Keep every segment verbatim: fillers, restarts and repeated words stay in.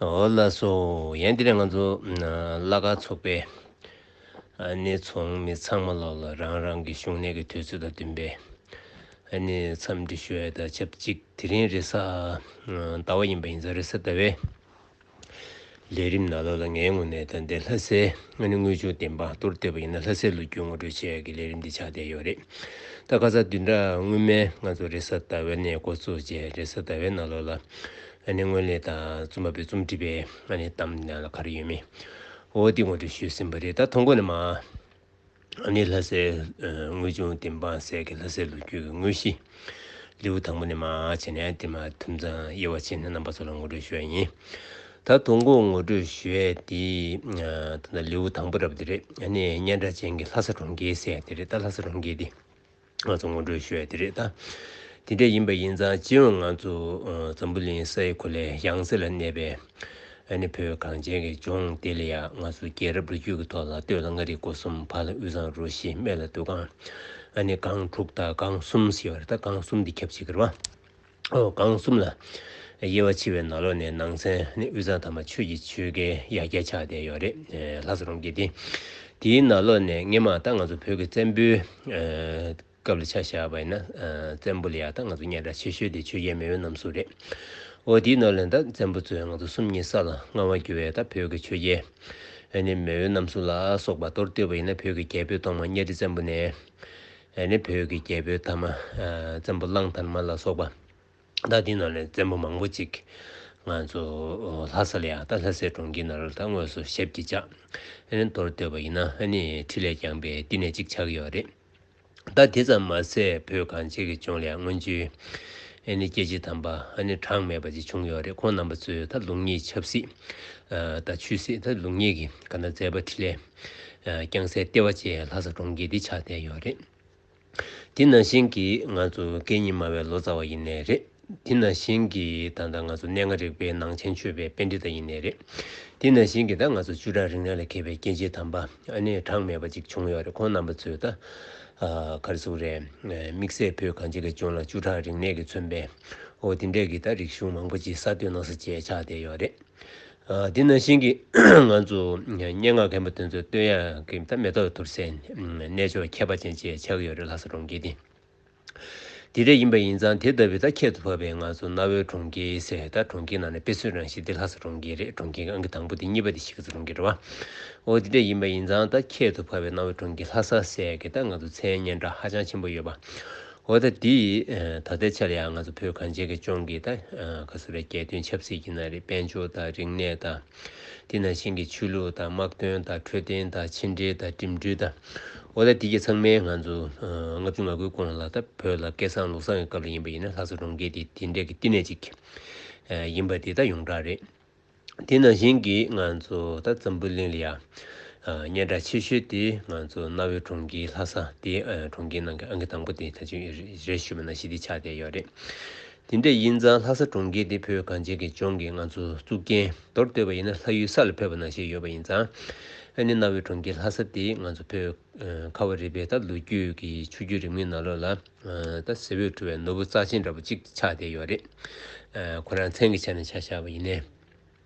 འོ་ལགས་སོ། ཡང་དེ་རིང་ང་ཚོ་ཨ་བླ་དཀར་ཚོགས་པའི་ཨ་ནི་ཚོགས་མི་ཚང་མ་ལོག་ལ་རང་རང་གི་བཞུགས་གནས་ཀྱི་དུས་ཚོད་དང་བསྟུན་པའི་ཨ་ནི་འཚམས་འདྲི་ཞུ་ཡ་དང་ཆབས་ཅིག་དེ་རིང་རེས་གཟའ་ཟླ་བ་ཡིན་པ་ཡིན་ཙང་རེས་གཟའ་ཟླ་བའི་ལས་རིམ་ནང་ལོགས་ལ་ངའི་ངོས་ནས་ད་ལྟའི་ལྷ་སའི་ཨ་ནི་དངུལ་ཆུ་བདེ་འབངས། མདོར་བསྡུས་པ་ཡིན་ན་ལྷ་སའི་ལོ་རྒྱུས་ངོ་སྤྲོད་བྱེད་ཡག་གི་ལས་རིམ་འདི་ཆགས་བསྡད་ཡོད་རེད། ད་ཁ་སང་བདུན་ཕྲག་སྔོན་མའི་ང་ཚོ་རེས་གཟའ་ཟླ་བའི་ནས་འགོ་བཙུགས་རྗེས་རེས་གཟའ་ཟླ་བའི་ནང་ལོགས་ལ་ཨ་ནི་སྔོན་ལས་དང་རྩོམ་པ་པོའི་རྩོམ་སྒྲིག་པའི་ཨ་ནི་གཏམ་ནང་ལ་ག་རེ་ཡོད་མེད། འོ་འདི་ངོ་སྤྲོད་ཞུས་ཟིན་པ་རེད། ད་དང་པོ་ནས་མར་ཨ་ནི་ལྷ་སའི་ཨ་དངུལ་ཆུ་བདེ་འབངས་ཟེར་གི་ལྷ་སའི་ལོ་རྒྱུས་ཀྱི་དངོས་གཞི། ལེའུ་དང་པོ་ནས་མར་བྱས་ནས་དེ་མར་ཐུན་ཚང་དབྱེ་བ་ཕྱེ་ནས་རྣམ་པ་ཚོ་ལ་ངོ་སྤྲོད་ཞུ་ཡ་ཡིན། ད་དང་པོ་ངོ་སྤྲོད་ཞུ་ཡ་དེ་ཨ་ད་ལྟ་ལེའུ་དང་པོ་རབ་དེ་རེད། ཨ་ནི་སྙན་གྲགས་ཅན་གྱི་ལྷ་ས་གྲོང་ཁྱེར་ཟེར་ཡ་དེ་རེད། ད་ལྷ་ས་གྲོང་ཁྱེར་དེ་ང་ཚོ་ངོ་སྤྲོད་ཞུ་ཡ་དེ་རེད། ད་དེ་འདྲ་ཡིན་པ་ཡིན་ཙང་སྤྱི་ཡོངས་ང་ཚོ་ཨ་འཛམ་བུ་གླིང་ས་ཡི་གོ་ལའི་ཡང་རྩེ་ལ་གནས་པའི་ཨ་ནི་བོད་གངས་ཅན་གྱི་ལྗོངས་འདི་ལ་ཡང་ང་ཚོ་རྒྱལ་རབས་ལོ་རྒྱུས་ཀྱི་ཐོག་ལ་སྟོད་ལ་མངའ་རིས་སྐོར་གསུམ། བར་ལ་དབུས་གཙང་རུ་བཞི། སྨད་ལ་འདུ་ཁང་། ཨ་ནི་སྒང་དྲུག་དང་སྒང་གསུམ་ཟེར་བ་རེད། ད་སྒང་གསུམ་འདི་ཁྱབ་བྱེད་ཀྱི་རེད་བ། ཨོ་སྒང་གསུམ་ལ་དབྱེ་བ་ཕྱེ་བའི་ནང་ལོགས་ནས་ནང་ཚན་ནི་དབུས་གཙང་ཐ་མ་ཆོས་ཀྱི་ཆོལ་ཁའི་ཡ་གྱལ་ཆགས་བསྡད་ཡོད་རེད། ཨེ་ལྷ་ས་གྲོང་ཁྱེར་འདི། དེའི་ནང་ལོགས་ནས་སྔས་མ་ད་ང་ཚོ་བོད་ཀྱི་བཙན་པོའི་ཨེ་སྐབས་ལ་ཆ་བཞག་པ་ཡིན་ན། ཨ་བཙན་པོ་ལ་ཡ་ད་ང་ཚོ་སྙན་གྲགས་ཆེ་ཤོས་དེ་ཆོས་རྒྱལ་མེས་དབོན་རྣམ་གསུམ་རེད། འོ་དེའི་ནང་ལ་ད་བཙན་པོ་ཚོས་ང་ཚོ་སུམ་གཉིས་ས་ལ་མངའ་དབང་བསྒྱུར་བའི་ད་བོད་ཀྱི་ཆོས་རྒྱལ་ཨ་ནི་མེས་དབོན་རྣམ་གསུམ་ལ་སོགས་པ། མདོར་བསྡུས་པ་ཡིན་ན་བོད་ཀྱི་རྒྱལ་པོའི་ཐོག་མ་གཉའ་ཁྲི་བཙན་པོ་ནས་ཨ་ནི་བོད་ཀྱི་རྒྱལ་པོའི་ཐ་མ་ཨ་བཙན་པོ་གླང་དར་མ་ལ་སོགས་པ། ད་དེའི་ནང་ལ་བཙན་པོ་མང་པོ་ཅིག་ང་ཚོ་ལྷ་ས་ལ་ཡ་ད་ལྷ་སའི་གྲོང་ཁྱེར་ནང་ལ་ད་དངོས་སུ་ཞབས་ཀྱིས་བཅགས། ཨ་ནི་མདོར་བསྡུས་པ་ཡིན་ན་ཨ་ནི་འཕྲིན་ལས་བསྐྱངས་པའི་བསྟི་གནས་གཅིག་ཆགས་ཀྱི་ཡོད་རེད། ད་དེ་ཙམ་མ་ཟད་བོད་གངས་ཅན་གྱི་ལྗོངས་ལ་ཡང་སྔོན་བྱོན་ཨ་ནི་སྐྱེས་ཆེན་དམ་པ་ཨ་ནི་གྲངས་མེད་པ་ཅིག་བྱུང་ཡོད་རེད། ཁོང་རྣམ་པ་ཚོས་ད་ལུགས་གཉིས་ཆབ་སྲིད་ཨ་དང་ཆོས་སྲིད། ད་ལུགས་གཉིས་ཀྱི་ག་ན་མཛད་པ་འཕྲིན་ལས་ཨ་བསྐྱངས་སའི་ལྟེ་བ་བཅས་ལྷ་ས་གྲོང་ཁྱེར་འདི་ཆགས་བསྡད་ཡོད་རེད། དེ་ནང་བཞིན་གྱི་ང་ཚོ་སྐད་གཉིས་སྨྲ་བའི་ལོ་ཙཱ་བ་ཡིན་ནའི་རེད། དེ་ནང་བཞིན་གྱི་ད་ལྟ་ང་ཚོ་གནས་ལྔ་རིག་པའི་ནང་ཆེན་ཆོས་པའི་པཎྜི་ཏ་ཡིན་ནའི་རེད། དེ་ནང་བཞིན་གྱི་ད་ང་ཚོ་བཅུ་ཕྲག་རིག་གནས་ལ་མཁས་པའི་སྐྱེས་ཆེན་དམ་པ་ཨ་ནི་གྲངས་མེད་པ་ཅིག་བྱུང་ཡོད་རེད། ཁོང་རྣམ་པ་ཚོས་ད་ཨ་ག་རེ་ཟེར་དགོས་རེད། དམིགས་བསལ་བོད་གངས་ཅན་གྱི་ལྗོངས་ལ་བཅུ་ཕྲག་རིག་གནས་ཀྱིས་མཚོན་པའི་འོ་དེ་འདྲས་ཀྱི་ད་རིག་གཞུང་མང་པོ་ཅིག་གསར་གཏོད་གནང་ས་བཅས་ཆགས་བསྡད་ཡོད་རེད། ཨ་དེ་ནང་བཞིན་གྱི་ང་ཚོ་སྙན་ངག་མཁན་པོ་དེ་ཚོ་སྟོན་ཡག་གི་ད་མེ་ཏོག་གཏུབ་སའི་གནས་མཆོག་ཁྱད་པར་ཅན་ཅིག་ཆགས་ཀྱི་ཡོད་རེད། ལྷ་ས་གྲོང་ཁྱེར་འདི། དེ་འདྲ་ཡིན་པ་ཡིན་ཙང་དེ་ལྟ་བུའི་ད་ཁྱད་དུ་འཕགས་པའི་ང་ཚོ་གནའ་བོའི་གྲོང་ཁྱེར་ཟེར། ད་གྲོང་ཁྱེར་ནང་ནས་དཔེ་མཚོན་རང་བཞིན་དེ་ལྷ་ས་གྲོང་ཁྱེར་རེད། གྲོང་ཁྱེར་ཨང་ཀི་དང་པོ་དེ། གཉིས་པ་དེ་གཞིས་ཀ་རྩེ་གྲོང་ཁྱེར་རེད་བ། འོ་དེ་འདྲ་ཡིན་པ་ཡིན་ཙང་ད་ཁྱད་དུ་འཕགས་པའི་གནའ་བོའི་གྲོང་ཁྱེར་ལྷ་ས་ཟེར་གི་ད་ང་ཚོ་མཚན་སྙན་གྲགས་ཧ་ཅང་ཆེན་པོ་ཡོད་པ། འོ་ད་འདི་ད་ལྟའི་ཆ་ལ་ཡང་ང་ཚོ་བོད་གངས་ཅན་གྱི་ལྗོངས་ཀྱི་ད་ག་ཟེར་རེད། རྒྱལ་དོན་ཆབ་སྲིད་ཀྱི་ན་རེད། དཔལ་འབྱོར་དང་རིག་གནས་དང་། དེ་ནང་བཞིན་གྱི་ཆོས་ལུགས་དང་། དམག་དོན་དང་། འཕྲོད་བསྟེན་དང་། ཕྱི་འབྲེལ་དང་། འགྲིམ་འགྲུལ་དང་། འོ་ད་འདི་གྱད་ཚང་མའི་ང་ཚོ་ལྔ་བཅུ་ང་དགུའི་གོང་ལ་ད་བོད་ལ་སྐལ་བཟང་ལུགས་བཟང་གི་སྐབས་ལ་ཡིན་པ་ཡིན་ན་ལྷ་ས་གྲོང་ཁྱེར་དེ་དེ་འདྲས་ཀྱི་བསྟི་གནས་ཅིག་ཡིན་པ་དེ་ད་ཡོངས་གྲགས་རེད། དེ་ནང་བཞིན་གྱི་ང་ཚོ་ད་འཛམ་བུ་གླིང་ལ་ཡང་སྙན་གྲགས་ཆེ་ཤོས་དེ་ང་ཚོ་གནའ་བོའི་གྲོང་ཁྱེར་ལྷ་ས་དེ་གྲོང་ཁྱེར་ནང་གི་ཨང་ཀི་དང་པོ་དེ་ད་ཅིག་རེད་ཞུས་པ་ནང་བཞིན་དེ་ཆགས་བསྡད་ཡོད་རེད། དེ་འདྲ་ཡིན་ཙང་ལྷ་ས་གྲོང་ཁྱེར་དེ་བོད་གངས་ཅན་གྱི་ལྗོངས་ཀྱི་ང་ཚོ་གཙུག་རྒྱན། མདོར་བསྡུས་པ་ཡིན་ན་ལྷ་ཡུལ་ས་ལ་ཕེབས་པ་ནང་བཞིན་ཡོད་པ་ཡིན་ཙང་། ཨ་ནི་གནའ་བོའི་གྲོང་ཁྱེར་ལྷ་ས་དེ་ང་ཚོ་བོད་ཁ་བ་རི་པའི་ད་ལོ་རྒྱུས་ཀྱི་ཆུ་རྒྱུད་རིང་མོའི་ནང་ལོགས་ལ་ད་གཟི་འོད་འཕྲོ་བའི་ནོར་བུ་རྩ་ཆེན་འདྲ་པོ་གཅིག་ཆགས་བསྡད་ཡོད་རེད། ཁོ་རང་མཚན་གྱི་ཆ་ནས་ཆ་བཞག་པ་ཡིན་ནའི།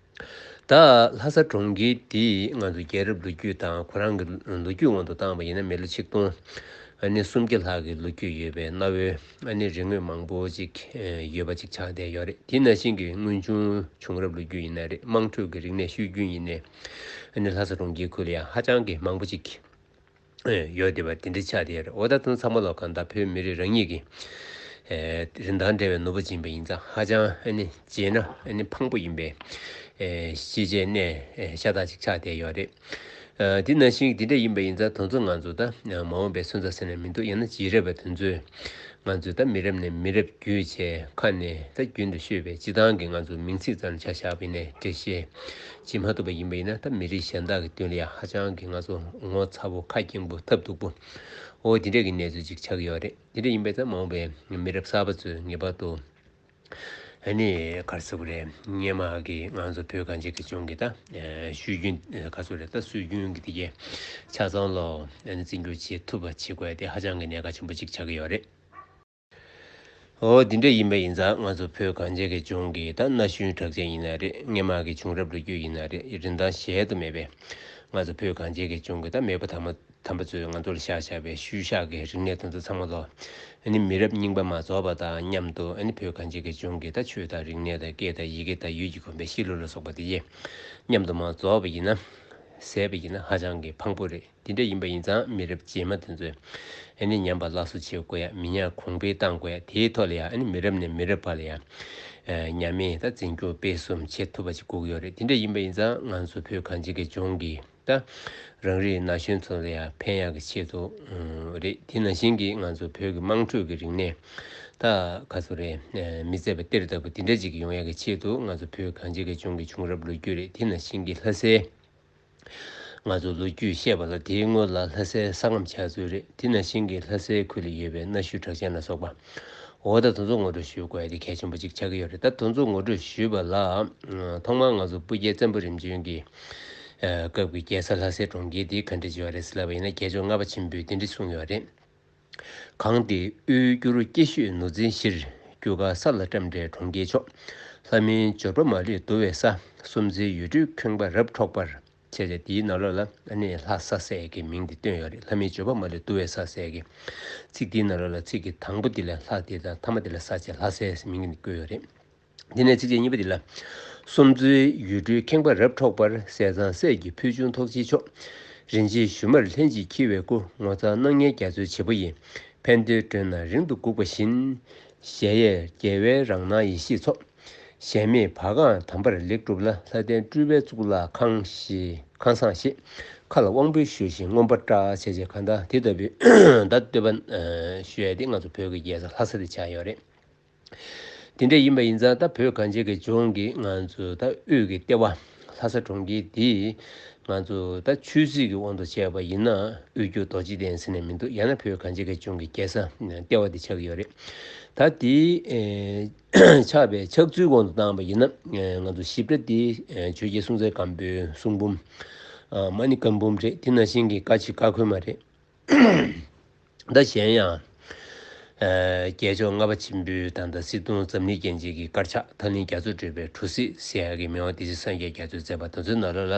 ད་ལྷ་ས་གྲོང་ཁྱེར་འདི་ང་ཚོ་རྒྱལ་རབས་ལོ་རྒྱུས་དང་། ཁོ་རང་གི་ལོ་རྒྱུས་དབང་དུ་བཏང་བ་ཡིན་ན་མི་ལོ་ཆིག་སྟོང་ཨ་ནི་སུམ་བརྒྱ་ལྷག་གི་ལོ་རྒྱུས་ཡོད་པའི་གནའ་བོའི་ཨ་ནི་རིག་དངོས་མང་པོ་ཅིག་ཡོད་པ་ཅིག་ཆགས་བསྡད་ཡོད་རེད། དེ་ནང་བཞིན་གྱི་དངོས་བྱུང་བྱུང་རབས་ལོ་རྒྱུས་ཡིན་ན་རེད། དམངས་ཁྲོད་ཀྱི་རིག་གནས་ཤུལ་རྒྱུན་ཡིན་ནའི་ཨ་ནི་ལྷ་ས་གྲོང་ཁྱེར་ཁུལ་ལ་ཡང་ཧ་ཅང་གི་མང་པོ་ཅིག་ཡོད་བསྡད་པ་དེ་འདྲ་ཆགས་བསྡད་ཡོད་རེད། འོ་ད་དེ་ཚང་མ་ལོག་གང་ལྟར་བོད་མི་རིགས་རང་ཉིད་ཀྱི་ཨེ་རིན་ཐང་བྲལ་བའི་ནོར་བུ་ཡིན་པ་ཡིན་ཙང་། ཧ་ཅང་ཨ་ནི་མཇལ་ན་ཨ་ནི་ཕངས་པོ་ཡིན་པའི་ཨེ་གཞིས་བྱེས་གནས་ཨེ་ཤ་སྟག་ཅིག་ཆགས་བསྡད་ཡོད་རེད། ཨ་དེ་ནང་བཞིན་དེ་འདྲ་ཡིན་པ་ཡིན་ཙང་དེ་ཚོ་ང་ཚོ་ད་མ་འོངས་པའི་སོན་རྩ་ཟེར་ན་མི་འདུག་ཡང་ན་རྗེས་རབས་པ་དེ་ཚོས་ང་ཚོས་ད་མི་རབས་ནས་མི་རབས་བརྒྱུད་བྱས་ཁ་ནས་ད་རྒྱུན་དུ་ཤོད་པའི་སྤྱིར་བཏང་གི་ང་ཚོ་མིང་ཚིག་ཙམ་ཆ་བཞག་པ་ཡིན་ནའི་འགྲེལ་བཤད་བྱེད་མ་ཐུབ་པ་ཡིན་པ་ཡིན་ན། ད་མི་རིགས་གཞན་དག་གི་དོན་ལ་ཡང་ཧ་ཅང་གི་ང་ཚོ་ངོ་ཚ་པོ། ཁ་སྐྱེངས་པོ། ཐབས་སྡུག་པོ། འོ་དེ་འདྲ་གི་གནས་ཚུལ་ཅིག་ཆགས་ཀྱི་ཡོད་རེད། དེ་འདྲ་ཡིན་པས་ཙང་མ་འོངས་པའི་མི་རབས་གསར་པ་ཚོས་ངེས་པར་དུ་ཨ་ནི་ག་རེ་ཟེར་དགོས་རེད། སྔོན་མ་གི་ང་ཚོ་བོད་གངས་ཅན་གྱི་ལྗོངས་ཀྱི་ད་ཨ་ཤུལ་རྒྱུན་ག་ཚོད་རེད། ད་སྲོལ་རྒྱུན་གྱི་དེ་གའི་ཆ་ཚང་ལོག་ཨ་ནི་འཛིན་སྐྱོང་བྱེད་ཐུབ་པ་བྱེད་དགོས་ཡ་དེ་ཧ་ཅང་གི་གནད་འགག་ཆེན་པོ་ཅིག་ཆགས་ཀྱི་ཡོད་རེད། འོ་འདི་འདྲ་ཡིན་པ་ཡིན་ཙང་ང་ཚོ་བོད་གངས་ཅན་གྱི་ལྗོངས་ཀྱི་ད་གནའ་ཤུལ་གྲགས་ཅན་ཡིན་ན་རེད། སྔོན་མ་གི་བྱུང་རབས་ལོ་རྒྱུས་ཡིན་ན་རེད། རིན་ཐང་གཞལ་དུ་མེད་པའི་ང་ཚོ་བོད་གངས་ཅན་གྱི་ལྗོངས་ཀྱི་ད་མེས་པོ་དམ་པ་དམ་པ་ཚོས་ང་ཚོ་ལ་བཞག་བཞག་པའི་ཤུལ་བཞག་གི་རིག་གནས་དེ་ཚོ་ཚང་མ་ལོ། ཨ་ནི་མི་རབས་རྙིང་པ་མ་རྫོགས་པ་དང་མཉམ་དུ་ཨ་ནི་བོད་གངས་ཅན་གྱི་ལྗོངས་ཀྱི་ད་ཆོས་དང་རིག་གནས་དང་སྐད་དང་ཡི་གེ་དང་ཡུལ་གྱི་གོམས་པའི་གཤིས་ལུགས་ལ་སོགས་པ་དེ་ཡིས་མཉམ་དུ་མ་རྫོགས་པ་ཡིན་ན། ཟད་པ་ཡིན་ན་ཧ་ཅང་གི་ཕངས་པོ་རེད། དེ་འདྲ་ཡིན་པ་ཡིན་ཙང་མི་རབས་རྗེས་མ་དེ་ཚོས་ཨ་ནི་ཉམས་པ་སླར་གསོ་བྱེད་དགོས་ཡ། མི་ཉག་གོང་འཕེལ་གཏང་དགོས་ཡ། དེའི་ཐོག་ལ་ཡ་ཨ་ནི་མི་རབས་ནས་མི་རབས་བར་ལ་ཡ་ཉམས་མེད་ད་འཛིན་སྐྱོང་སྤེལ་གསུམ་བྱེད་ཐུབ་པ་ཞིག་དགོས་ཀྱི་ཡོད་རེད། དེ་འདྲ་ཡིན་པ་ཡིན་ཙང་ང་ཚོ་བོད་གངས་ཅན་གྱི་ལྗོངས་ཀྱི་ད་རང་རིགས་ན་གཞོན་ཚོ་ལ་ཡ་ཕན་ཡག་གི་ཆེད་དུ་རེད། དེ་ནང་བཞིན་གྱི་ང་ཚོ་བོད་ཀྱི་དམངས་ཁྲོད་ཀྱི་རིག་གནས་ད་ག་ཚོད་རེད། མི་ཚེ་བ་གཏེར་ལྟ་བུ་དེ་འདྲ་ཅིག་ཡོང་ཡག་གི་ཆེད་དུ་ང་ཚོ་བོད་གངས་ཅན་གྱི་ལྗོངས་ཀྱི་བྱུང་རབས་ལོ་རྒྱུས་རེད། དེ་ནང་བཞིན་གྱི་ལྷ་སའི་ང་ཚོ་ལོ་རྒྱུས་བཤད་པ་ལ་དེའི་སྔོན་ལ་ལྷ་སའི་ས་ཁམས་ཆགས་ཚུལ་རེད། དེ་ནང་བཞིན་གྱི་ལྷ་སའི་ཁུལ་ལ་ཡོད་པའི་གནའ་ཤུལ་གྲགས་ཅན་ལ་སོགས་པ། འོ་ད་དེ་ཚོ་ངོ་སྤྲོད་ཞུ་དགོས་ཡ་དེ་གལ་ཆེན་པོ་གཅིག་ཆགས་ཀྱི་ཡོད་རེད། ད་དེ་ཚོ་ངོ་སྤྲོད་ཞུས་པ་ལ་ཐོག་མར་ང་ཚོ་སྤུ་རྒྱལ་བཙན་པོ་རིམ་བྱོན་གྱི་སྐབས་ཀྱི་རྒྱལ་ས་ལྷ་སའི་གྲོང་ཁྱེར་དེ་ག་འདྲ་ཅིག་ཡོད་རེད་ཟེར་ལབ་པ་ཡིན་ན། རྒྱལ་མཆོག་ལྔ་པ་ཆེན་པོས་དེ་འདྲ་གསུངས་ཡོད་རེད། གངས་ཏེ་དབུས་འགྱུར་སྐྱིད་ཤོད་ནུ་འཛིན་གཞིར། རྒྱུ་སྐར་ས་ལ་བཀྲམ་འདྲའི་གྲོང་ཁྱེར་མཆོག་ལྷ་མིའི་འབྱོར་པ་མ་ལུས་འདུ་བའི་ས། སུམ་རྩེན་ཡུལ་གྲུའི་ཁེངས་པ་རབ་འཕྲོག་པར། བྱས་བྱས་དེའི་ནང་ལོགས་ལ་ཨ་ནི་ལྷ་ས་ཟེར་གྱི་མིང་འདི་བཏོན་ཡོད་རེད། ལྷ་མིའི་འབྱོར་པ་མ་ལུས་འདུ་བའི་ས་ཟེར་གྱི་ཚིག་དེའི་ནང་ལོགས་ལ་ཚིག་གི་དང་པོ་འདི་ལ་ལྷ་དེ་དང་ཐ་མ་དེ་ལ་ས་བྱས་ལྷ་སའི་མིང་འདི་བཀོད་ཡོད་རེད། དེ་ནས་ཚིགས་བཅད་གཉིས་པ་འདི་ལ། སུམ་མཚོའི་ཡུལ་གྲུའི་ཁེངས་པ་རབ་འཕྲོག་པར། ཟས་གཙང་སྲས་ཀྱི་ཕུལ་བྱུང་ཐོག་ཆེན་མཆོག་རིན་ཆེན་ཞུན་མར་ལྷན་ཅིག་འཁྱིལ་བའི་སྐུ། ངོ་མཚར་སྣང་བརྙན་རྒྱ་མཚོའི་བྱེད་པོ་ཡིས། ཕན་བདེའི་མགྲོན་རྣམས་རིང་དུ་འགུགས་པ་བཞིན། གཞལ་ཡས་རྒྱལ་བའི་རང་སྣང་ཡེ་ཤེས་མཚོ། གཞལ་མེད་བར་གང་དམ་པར་ལེགས་གྲུབ་ལ། ལྷ་ལྡན་སྤྲུལ་པའི་གཙུག་ལག་ཁང་ཞེས་ཁང་བཟང་ཞེས། མཁའ་ལ་དབང་པོའི་ཞུ་ཞིང་མངོན་པར་བཀྲ། བྱས་བྱས་གང་ལྟར་དེ་ལྟ་བུའི་ད་བསྟོད་པ་ཞུ་ཡས་དེ་ང་ཚོ་བོད་ཀྱི་རྒྱལ་ས་ལྷ་ས་དེ་ཆགས་ཡོད་རེད། དེ་འདྲ་ཡིན་པ་ཡིན་ཙང་ད་བོད་གངས་ཅན་གྱི་ལྗོངས་ཀྱི་ང་ཚོ་ད་དབུས་ཀྱི་ལྟེ་བ་ལྷ་ས་གྲོང་ཁྱེར་འདི་ང་ཚོ་ད་ཆོས་སྲིད་ཀྱི་དབང་དུ་བྱས་པ་ཡིན་ན་དབུས་རྒྱུད་རྡོ་རྗེ་གདན་ཟེར་ནས་མི་འདུག་ཡང་ན་བོད་གངས་ཅན་གྱི་ལྗོངས་ཀྱི་རྒྱལ་ས་ལྟེ་བ་འདི་ཆགས་ཀྱི་ཡོད་རེད། ད་འདི་ཆགས་པའི་ཆགས་ཚུལ་དབང་དུ་བཏང་བ་ཡིན་ན་ང་ཚོ་ཞིབ་ཕྲ་འདི་ཆོས་རྒྱལ་སྲོང་བཙན་སྒམ་པོའི་གསུང་འབུམ་མ་ཎི་བཀའ་འབུམ་རེད། དེ་ནང་བཞིན་གྱི་བཀའ་ཆོས་བཀའ་འཁོར་མ་རེད། ད་གཞན་ཡང་། རྒྱལ་མཆོག་ལྔ་པ་ཆེན་པོའི་ད་ལྟ་སྲིད་སྐྱོང་འཛམ་གླིང་རྒྱན་ཅན་གྱི་དཀར་ཆག་ཐར་གླིང་རྒྱ་མཚོ་སྒྲོལ་མའི་གྲུ་གཟིངས་ཟེར་ཡག་གི་མི་དབང་སྡེ་སྲིད་སངས་རྒྱས་རྒྱ་མཚོས་མཛད་པ་དེ་ཚོའི་ནང་ལོགས་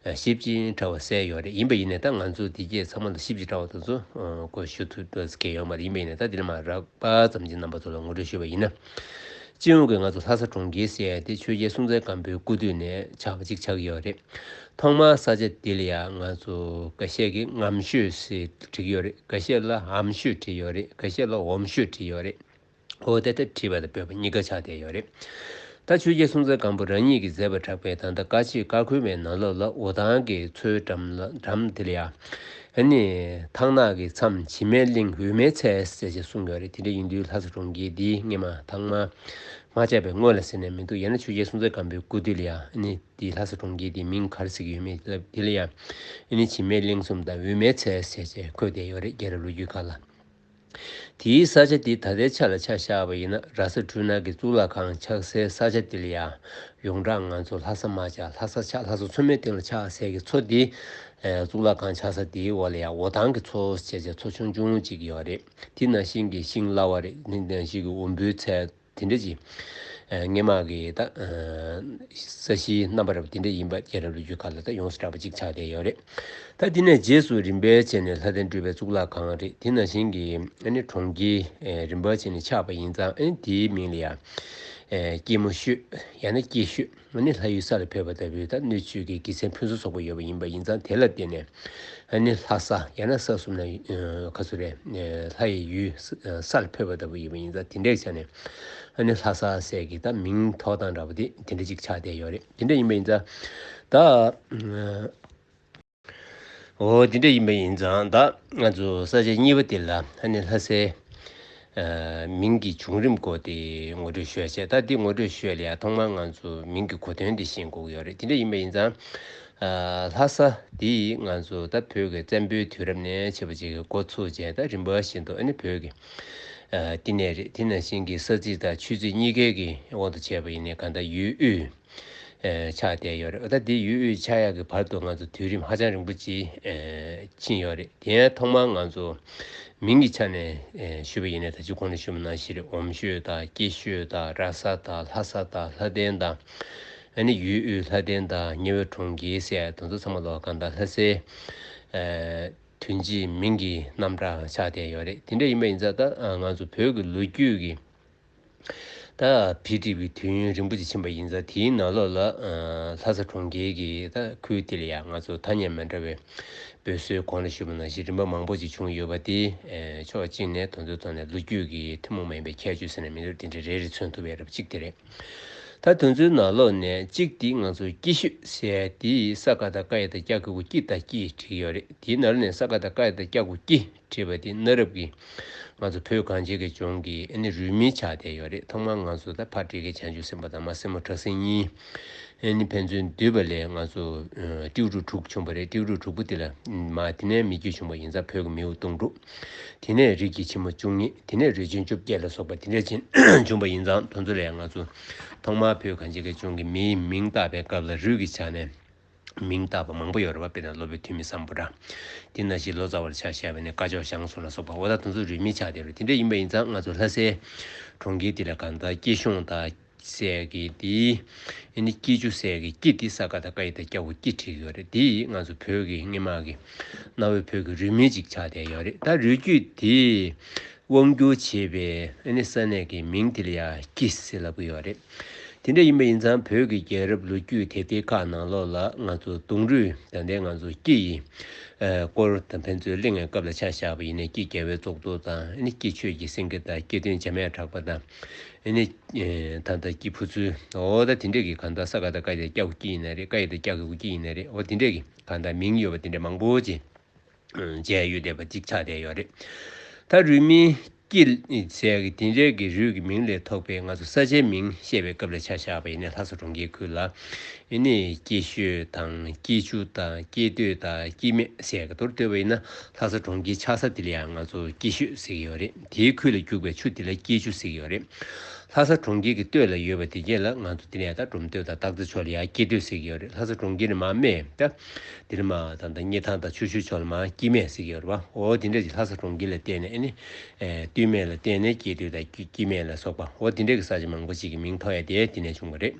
ལ་ཞིབ་ཅིང་ཕྲ་བ་གསལ་ཡོད་རེད། ཡིན་པ་ཡིན་ནའི་ད་ང་ཚོ་འདི་གས་ཚང་མ་ལ་ཞིབ་ཅིང་ཕྲ་བ་དེ་ཚོ་གོ་ཞུ་ཐུབ་ཐུབ་ཀྱི་ཡོད་མ་རེད། ཡིན་པ་ཡིན་ནའི་ད་འདི་ལ་མ་རག་པ་ཙམ་གྱིས་རྣམ་པ་ཚོ་ལ་ངོ་སྤྲོད་ཞུས་པ་ཡིན་ན། སྤྱི་ཡོངས་ཀྱི་ང་ཚོ་ལྷ་ས་གྲོང་ཁྱེར་ཟེར་ཡ་དེ་ཆོས་རྒྱལ་སྲོང་བཙན་སྒམ་པོའི་སྐུ་དུས་ནས་ཆགས་པ་ཅིག་ཆགས་ཀྱི་ཡོད་རེད། ཐོག་མར་ས་ཆ་འདི་ལ་ཡང་ང་ཚོ་འགའ་ཤས་ཀྱིས་ངམ་ཤོད་ཟེར་བྲིས་ཀྱི་ཡོད་རེད། འགའ་ཤས་ལ་འམ་ཤོད་བྲིས་ཡོད་རེད། འགའ་ཤས་ལ་འོམ་ཤོད་བྲིས་ཡོད་རེད། འོ་དེ་ལྟར་བྲིས་པ་དང་བོད་པ་གཉིས་ཀ་ཆགས་བསྡད་ཡོད་རེད། ད་ཆོས་རྒྱལ་སྲོང་བཙན་སྒམ་པོ་རང་ཉིད་ཀྱིས་མཛད་པར་གྲགས་པའི་ད་ལྟ་བཀའ་ཆོས་བཀའ་འཁོར་བའི་ནང་ལོགས་ལ་འུ་ཐང་གི་མཚོའི་འགྲམ་ལ་འགྲམ་དེ་ལ་ཡང་ཨ་ནི་ཐང་ནག་གི་མཚམས་བྱེ་མའི་གླིང་འོད་མའི་ཚལ་ཟེར་ཞེས་གསུངས་ཡོད་རེད། དེ་འདྲ་ཡིན་དུས་ལྷ་ས་གྲོང་ཁྱེར་འདི་སྔོན་མ་ཐང་མ་མ་ཆགས་པའི་སྔོན་ལ་ཟེར་ནས་མི་འདུག་ཡང་ན་ཆོས་རྒྱལ་སྲོང་བཙན་སྒམ་པོའི་སྐུ་དུས་ལ་ཡང་ཨ་ནི་འདི་ལྷ་ས་གྲོང་ཁྱེར་འདི་མིང་ག་རེ་ཟེར་གྱི་ཡོད་མེད་ལབ་དེ་ལ་ཡང་ཨ་ནི་བྱེ་མའི་གླིང་གསུམ་དང་འོད་མའི་ཚལ་ཟེར་བྱས་འཁོད་བསྡད་ཡོད་རེད། རྒྱལ་རབས་ལོ་རྒྱུས་ཁག་ལ། དེའི་ས་ཆ་དེ་ད་ལྟའི་ཆ་ལ་ཆ་བཞག་པ་ཡིན་ན་ར་ས་འབྲུ་ནག་གི་གཙུག་ལག་ཁང་ཆགས་སའི་ས་ཆ་དེ་ལ་ཡང་ཡོངས་གྲགས་ང་ཚོ་ལྷ་ས་མ་ཆགས་ལྷ་ས་ཆགས་ལྷ་ས་མཚོ་མོའི་སྟེང་ལ་ཆགས་ཟེར་གྱི་མཚོ་དེ་གཙུག་ལག་ཁང་ཆགས་ས་དེའི་འོག་ལ་ཡང་འོ་ཐང་གི་མཚོ་ཟེར་བྱས་མཚོ་ཆུང་ཆུང་ཅིག་ཡོད་རེད། དེ་ནང་བཞིན་གྱི་ཤིང་གླ་བ་རེད། དེ་ནང་བཞིན་གྱི་འོམ་བུའི་ཚལ། དེ་འདྲ་ཅིག་སྔོན་མ་གི་ད་ས་གཞིའི་རྣམ་པ་རབ་དེ་འདྲ་ཡིན་པ་རྒྱལ་རབས་ལོ་རྒྱུས་ཁག་ལ་ད་ཡོངས་སུ་གྲགས་པ་ཅིག་ཆགས་བསྡད་ཡོད་རེད། ད་དེ་ནས་རྗེས་སུ་རིམ་པས་བྱས་ནས་ལྷ་ལྡན་སྤྲུལ་པའི་གཙུག་ལག་ཁང་རེད། དེ་ནང་བཞིན་གྱི་ཨ་ནི་གྲོང་ཁྱེར་རིམ་པ་བྱས་ནས་ཆགས་པ་ཡིན་ཙང་ཨ་ནི་དེའི་མིང་ལ་ཡང་སྐྱེད་མོ་ཤོད་ཡང་ན་སྐྱེད་ཤོད། ཨ་ནི་ལྷ་ཡུལ་ས་ལ་ཕེབས་པ་ལྟ་བུའི་ད་སྣོད་བཅུད་ཀྱི་དགེ་མཚན་ཕུན་སུམ་ཚོགས་པ་ཡོད་པ་ཡིན་པ་ཡིན་ཙང་དེ་ལ་བརྟེན་ནས་ཨ་ནི་ལྷ་ས་ཡང་ན་ས་གསུམ་ན་ག་ཚོད་རེད། ལྷ་ཡི་ཡུལ་ས་ལ་ཕེབས་པ་ལྟ་བུ་ཡིན་པ་ཡིན་ཙང་དེ་འདྲའི་ཆ་ནས་ཨ་ནི་ལྷ་ས་ཟེར་གྱི་ད་མིང་ཐོགས་སྟངས་འདྲ་པོ་དེ་དེ་འདྲ་ཅིག་ཆགས་བསྡད་ཡོད་རེད། དེ་འདྲ་ཡིན་པ་ཡིན་ཙང་ད། འོ་དེ་འདྲ་ཡིན་པ་ཡིན་ཙང་ད་ང་ཚོ་ས་ཆ་གཉིས་པ་དེ་ལ་ཨ་ནི་ལྷ་སའི་མིང་གི་བྱུང་རིམ་སྐོར་དེ་ངོ་སྤྲོད་ཞུ་ཡ་བྱས། ད་འདི་ངོ་སྤྲོད་ཞུ་ཡ་ལ་ཡ་ཐོག་མར་ང་ཚོ་མིང་གི་གོ་དོན་དེ་ཤེས་དགོས་ཀྱི་ཡོད་རེད། དེ་འདྲ་ཡིན་པ་ཡིན་ཙང་ལྷ་ས་འདི་ང་ཚོ་ད་བོད་ཀྱི་བཙན་པོའི་དུས་རབས་ནས་བྱས་པ་ཅིག་གི་འགོ་ཚུགས་བྱས་ད་རིམ་པ་བཞིན་དུ་ཨ་ནི་བོད་ཀྱི་བསྟི་གནས་རེད། དེ་ནང་བཞིན་གྱི་ས་ཚིགས་དང་ཆོས་ཚིགས་གཉིས་ཀའི་གི་དབང་དུ་བྱས་པ་ཡིན་ནའི་གང་ལྟར་ཡུལ་དབུས་ ཆགས་བསྡད་ཡོད་རེད། ད་འདི་ཡུལ་དབུས་ཆགས་ཡག་གི་བར་དུ་ང་ཚོ་དུས་རིམ་ཧ་ཅང་རིང་པོ་ཅིག་ཕྱིན་ཡོད་རེད། དེ་ཡང་ཐོག་མར་ང་ཚོ་མིང་གི་ཆ་ནས་ཞུས་པ་ཡིན་ན། ད་ཅི་གོང་ནས་ཞུས་པ་ནང་བཞིན་རེད། འོམ་ཤོད་དང་སྐྱིད་ཤོད་དང་ར་ས་དང་ལྷ་ས་དང་ལྷ་ལྡན་དང་། ཨ་ནི་ཡུལ་དབུས་ལྷ་ལྡན་དང་ཉེ་བའི་གྲོང་ཁྱེར་ཟེར་དེ་ཚོ་ཚང་མ་ལོག་གང་ལྟར་ལྷ་སའི་དོན་སྤྱིའི་མིང་གི་རྣམ་གྲངས་ཆགས་བསྡད་ཡོད་རེད། དེ་འདྲ་ཡིན་པ་ཡིན་ཙང་ད་ང་ཚོ་བོད་ཀྱི་ལོ་རྒྱུས་ཀྱི་ད་བྲིས་བྲིས་པའི་དུས་ཡུན་རིང་པོ་ཅིག་ཕྱིན་པ་ཡིན་ཙང་། དེའི་ནང་ལོགས་ལ་ལྷ་ས་གྲོང་ཁྱེར་གྱི་ད་ཁུལ་དེ་ལ་ཡང་ང་ཚོ་ཐ་སྙད་མི་འདྲ་བའི་འབོད་སྲོལ་གོང་ལ་ཞུས་པ་ནང་བཞིན་རིམ་པ་མང་པོ་ཅིག་བྱུང་ཡོད་པ་དེ། ཕྱོགས་གཅིག་ནས་དེ་ཚོའི་ཐོག་ནས་ལོ་རྒྱུས་ཀྱི་ཐུན་མོང་མ་ཡིན་པའི་ཁྱད་ཆོས་ཟེར་ན་མི་འདུག་དེ་འདྲ་རེ་རེ་མཚོན་ཐུབ་ཡ་རབ་གཅིག་དེ་རེད། ད་དེ་ཚོའི་ནང་ལོགས་ནས་གཅིག་དེ་ང་ཚོ་སྐྱིད་ཤོད་ཟེར་དེ་ས་ཀ་བཏགས་སྐ་ཡ་བཏགས་སྐྱ་གི་གུ་སྐྱིད་དང་སྐྱིད་བྲིས་ཡོད་རེད། དེའི་ནང་ནས་ས་ཀ་བཏགས་སྐ་ཡ་བཏགས་སྐྱ་གི་གུ་སྐྱི་བྲིས་པ་དེ་གནའ་རབས་ཀྱི་ང་ཚོ་བོད་གངས་ཅན་གྱི་ལྗོངས་ཀྱི་ཨ་ནི་རུས་མིང་ཆགས་བསྡད་ཡོད་རེད། ཐོག་མར་ང་ཚོ་ད་ཕ་སྤྲེལ་གྱི་བྱང་ཆུབ་སེམས་དཔའ་དང་མ་སྲིན་མོ་བྲག་སྲིན་གཉིས། ཨ་ནི་ཕན་ཚུན་འདུས་པ་ལས་ང་ཚོ་ཨ་སྤྲེའུ་རུ་དྲུག་བྱུང་བ་རེད། སྤྲེའུ་རུ་དྲུག་པོ་དེ་ལ་མ་དེ་ནས་མི་རྒྱུད་བྱུང་བ་ཡིན་ཙང་བོད་ཀྱི་མིའུ་གདུང་དྲུག་དེ་ནས་རིགས་ཀྱི་ཕྱི་མོ་བཅུ་གཉིས། དེ་ནས་རིགས་ཆེན་བཅོ་བརྒྱད་ལ་སོགས་པ་དེ་འདྲ་ཅན་བྱུང་བ་ཡིན་ཙང་། དེ་ཚོ་ལས་ང་ཚོ་ཐོག་མར་བོད་གངས་ཅན་གྱི་ལྗོངས་ཀྱི་མིའི་མིང་བཏགས་པའི་སྐབས་ལ་རུས་ཀྱི་ཆ་ནས་མིང་བཏགས་པ་མང་པོ་ཡོད་རེད་པ། དཔེར་ན་སློབ་དཔོན་ཐོན་མི་སམ་བྷོ་ཊ། དེ་ནང་བཞིན་ལོ་ཙཱ་བ་ལ་ཆ་བཞག་པ་ཡིན་ན་སྐ་ཅོག་ཞང་སོགས་ལ་སོགས་པ། འོ་ད་དེ་ཚོ་རུས་མིང་ཆགས་བསྡད་རེད། དེ་འདྲ་ཡིན་པ་ཡིན་ཙང་ང་ཚོ་ལྷ་སའི་གྲོང་ཁྱེར་དེ་ལ་གང་ལྟར་སྐྱིད་གཤོངས་དང་ཟེར་གི་དེ། ཨ་ནི་སྐྱིད་ཆུ་ཟེར་གི་སྐྱིད་དེ་ས་ཀ་བཏགས་སྐ་ཡ་བཏགས་སྐྱ་གི་གུ་སྐྱི་བྲིས་ཡོད་རེད། དེ་ང་ཚོ་བོད་ཀྱི་སྔོན་མ་གི་གནའ་བོའི་བོད་ཀྱི་རུས་མིང་ཅིག་ཆགས་བསྡད་ཡོད་རེད། ད་རུས་རྒྱུད་དེ་དབང་སྒྱུར་བྱེད་པའི་ཨ་ནི་ས་གནས་ཀྱི་མིང་དེ་ལ་ཡང་སྐྱི་ཟེར་ལབ་ཀྱི་ཡོད་རེད། དེ་འདྲ་ཡིན་པ་ཡིན་ཙང་བོད་ཀྱི་རྒྱལ་རབས་ལོ་རྒྱུས་དེབ་ཐེར་ཁག་ནང་ལོགས་ལ་ང་ཚོ་གདུང་རུས་ད་ལྟའི་ང་ཚོ་སྐྱི་ཡི་སྐོར་དང་ཕན་ཚུན་གླེང་བའི་སྐབས་ལ་ཆ་བཞག་པ་ཡིན་ན། སྐྱི་རྒྱལ་བའི་གཙུག་ཏོར་དང་། ཨ་ནི་སྐྱི་ཆོས་ཀྱི་སེང་གེ་དང་། སྐྱི་སྟོན་འཇམ་དབྱངས་གྲགས་པ་དང་། ཨ་ནི་ད་ལྟ་སྐྱི་ཕུར་ཚུལ། འོ་ད་དེ་འདྲས་ཀྱི་གང་ལྟར་ས་ཀ་བཏགས་སྐ་ཡ་བཏགས་སྐྱ་གི་གུ་སྐྱི་ཡིན་ན་རེད། སྐ་ཡ་བཏགས་སྐྱ་གི་གུ་སྐྱི་ཡིན་ན་རེད། འོ་དེ་འདྲས་ཀྱི་གང་ལྟར་མིང་ཡོད་པ་དེ་འདྲས་མང་པོ་ཅིག་མཇལ་ཡོད་བསྡད་པ་ཅིག་ཆགས་བསྡད་ཡོད་རེད། ད་རུས་མིང་སྐྱི་ཟེར་གི་དེ་འདྲས་ཀྱི་རུས་ཀྱི་མིང་ལས་ཐོགས་པའི་ང་ཚོ་ས་ཆའི་མིང་བཤད་པའི་སྐབས་ལ་ཆ་བཞག་པ་ཡིན་ན། ལྷ་ས་གྲོང་ཁྱེར་ཁུལ་ལ་ཨ་ནི་སྐྱིད་ཤོད་དང་། སྐྱིད་ཆུ་དང་། སྐྱིད་སྟོད་དང་། སྐྱིད་སྨད་ཟེར་གི། མདོར་བསྡུས་པ་ཡིན་ན་ལྷ་ས་གྲོང་ཁྱེར་ཆགས་ས་དེ་ལ་ཡང་ང་ཚོ་སྐྱིད་ཤོད་ཟེར་གི་ཡོད་རེད། དེའི་ཁུལ་ལ་རྒྱུག་པའི་ཆུ་དེ་ལ་སྐྱིད་ཆུ་ཟེར་གི་ཡོད་རེད། ལྷ་ས་གྲོང་ཁྱེར་གྱི་སྟོད་ལ་ཡོད་པ་དེ་གྱད་ལ་ང་ཚོ་དེ་ནས་ད་གྲུམ་སྟོད་དང་སྟག་རྩེ་ཕྱོགས་ལ་ཡང་སྐྱིད་སྟོད་ཟེར་གྱི་ཡོད་རེད། ལྷ་ས་གྲོང་ཁྱེར་ནས་མར་སྨད་ད་དེ་ནས་མར་ད་ད་སྙེ་ཐང་དང་ཆུ་ཤུར་ཕྱོགས་ལ་མར་སྐྱིད་སྨད་ཟེར་གྱི་ཡོད་རེད་པ། འོ་དེ་འདྲ་ཅིག་ལྷ་ས་གྲོང་ཁྱེར་ལ་བལྟས་ནས་ཨ་ནི་ཨེ་སྟོད་སྨད་ལ་བལྟས་ནས་སྐྱིད་སྟོད་དང་སྐྱིད་སྐྱིད་སྨད་ལ་སོགས་པ། འོ་དེ་འདྲ་གི་ས་ཆ་མང་པོ་ཅིག་གི་མིང་ཐོགས་ཡ་དེ་དེ་ནས་བྱུང་བ་རེད།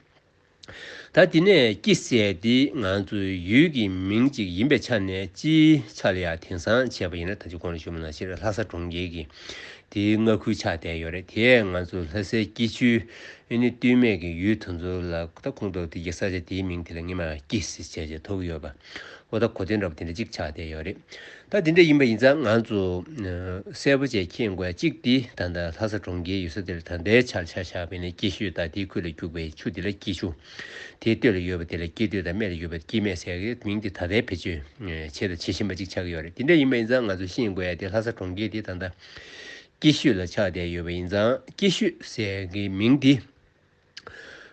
ད་དེ་ནས་སྐྱི་ཟེར་དེ་ང་ཚོའི་ཡུལ་གྱི་མིང་ཅིག་ཡིན་པའི་ཆ་ནས་སྤྱིའི་ཆ་ལ་ཡང་དེང་སང་བྱས་པ་ཡིན་ན། ད་ཅི་གོང་ལ་ཞུས་པ་ནང་བཞིན་ལྷ་ས་གྲོང་ཁྱེར་གྱི་དེའི་མངའ་ཁུལ་ཆགས་བསྡད་ཡོད་རེད། དེས་ང་ཚོ་ལྷ་སའི་སྐྱིད་ཆུའི་ཨ་ནི་སྟོད་སྨད་ཀྱི་ཡུལ་དེ་ཚོ་ལ་ད་ཁོངས་གཏོགས་དེ་གི་ས་ཆ་དེའི་མིང་དེ་ལ་སྔོན་མ་སྐྱི་ཟེར་བྱས་བྱས་ཐོགས་ཀྱི་ཡོད་པ། འོ་ད་གོ་དོན་འདྲ་པོ་དེ་འདྲ་ཅིག་ཆགས་བསྡད་ཡོད་རེད། ད་དེ་འདྲ་ཡིན་པ་ཡིན་ཙང་ང་ཚོ་གསལ་པོ་བྱས་མཁྱེན་དགོས་ཡ་གཅིག་དེ་ད་ལྟ་ལྷ་ས་གྲོང་ཁྱེར་ཡོད་ས་དེ་ལ་ད་ལྟའི་ཆར་ཆ་བཞག་པ་ཡིན་ན་སྐྱིད་ཤོད་དང་དེའི་ཁུལ་ལ་རྒྱུག་པའི་ཆུ་དེ་ལ་སྐྱིད་ཆུ། དེའི་སྟོད་ལ་ཡོད་པ་དེ་ལ་སྐྱིད་སྟོད་དང་སྨད་ལ་ཡོད་པ་སྐྱིད་སྨད་ཟེར་གི་མིང་དེ་ད་ལྟའི་བེད་སྤྱོད་བྱས་དང་བྱེད་བཞིན་པ་ཅིག་ཆགས་ཀྱི་ཡོད་རེད། དེ་འདྲ་ཡིན་པ་ཡིན་ཙང་ང་ཚོ་ཤེས་དགོས་ཡ་དེ་ལྷ་ས་གྲོང་ཁྱེར་དེ་ད་ལྟ་སྐྱིད་ཤོད་ལ་ཆགས་བསྡད་ཡོད་པ་ཡིན་ཙང་། སྐྱིད་ཤོད་ཟེར་གི་མིང་དེ་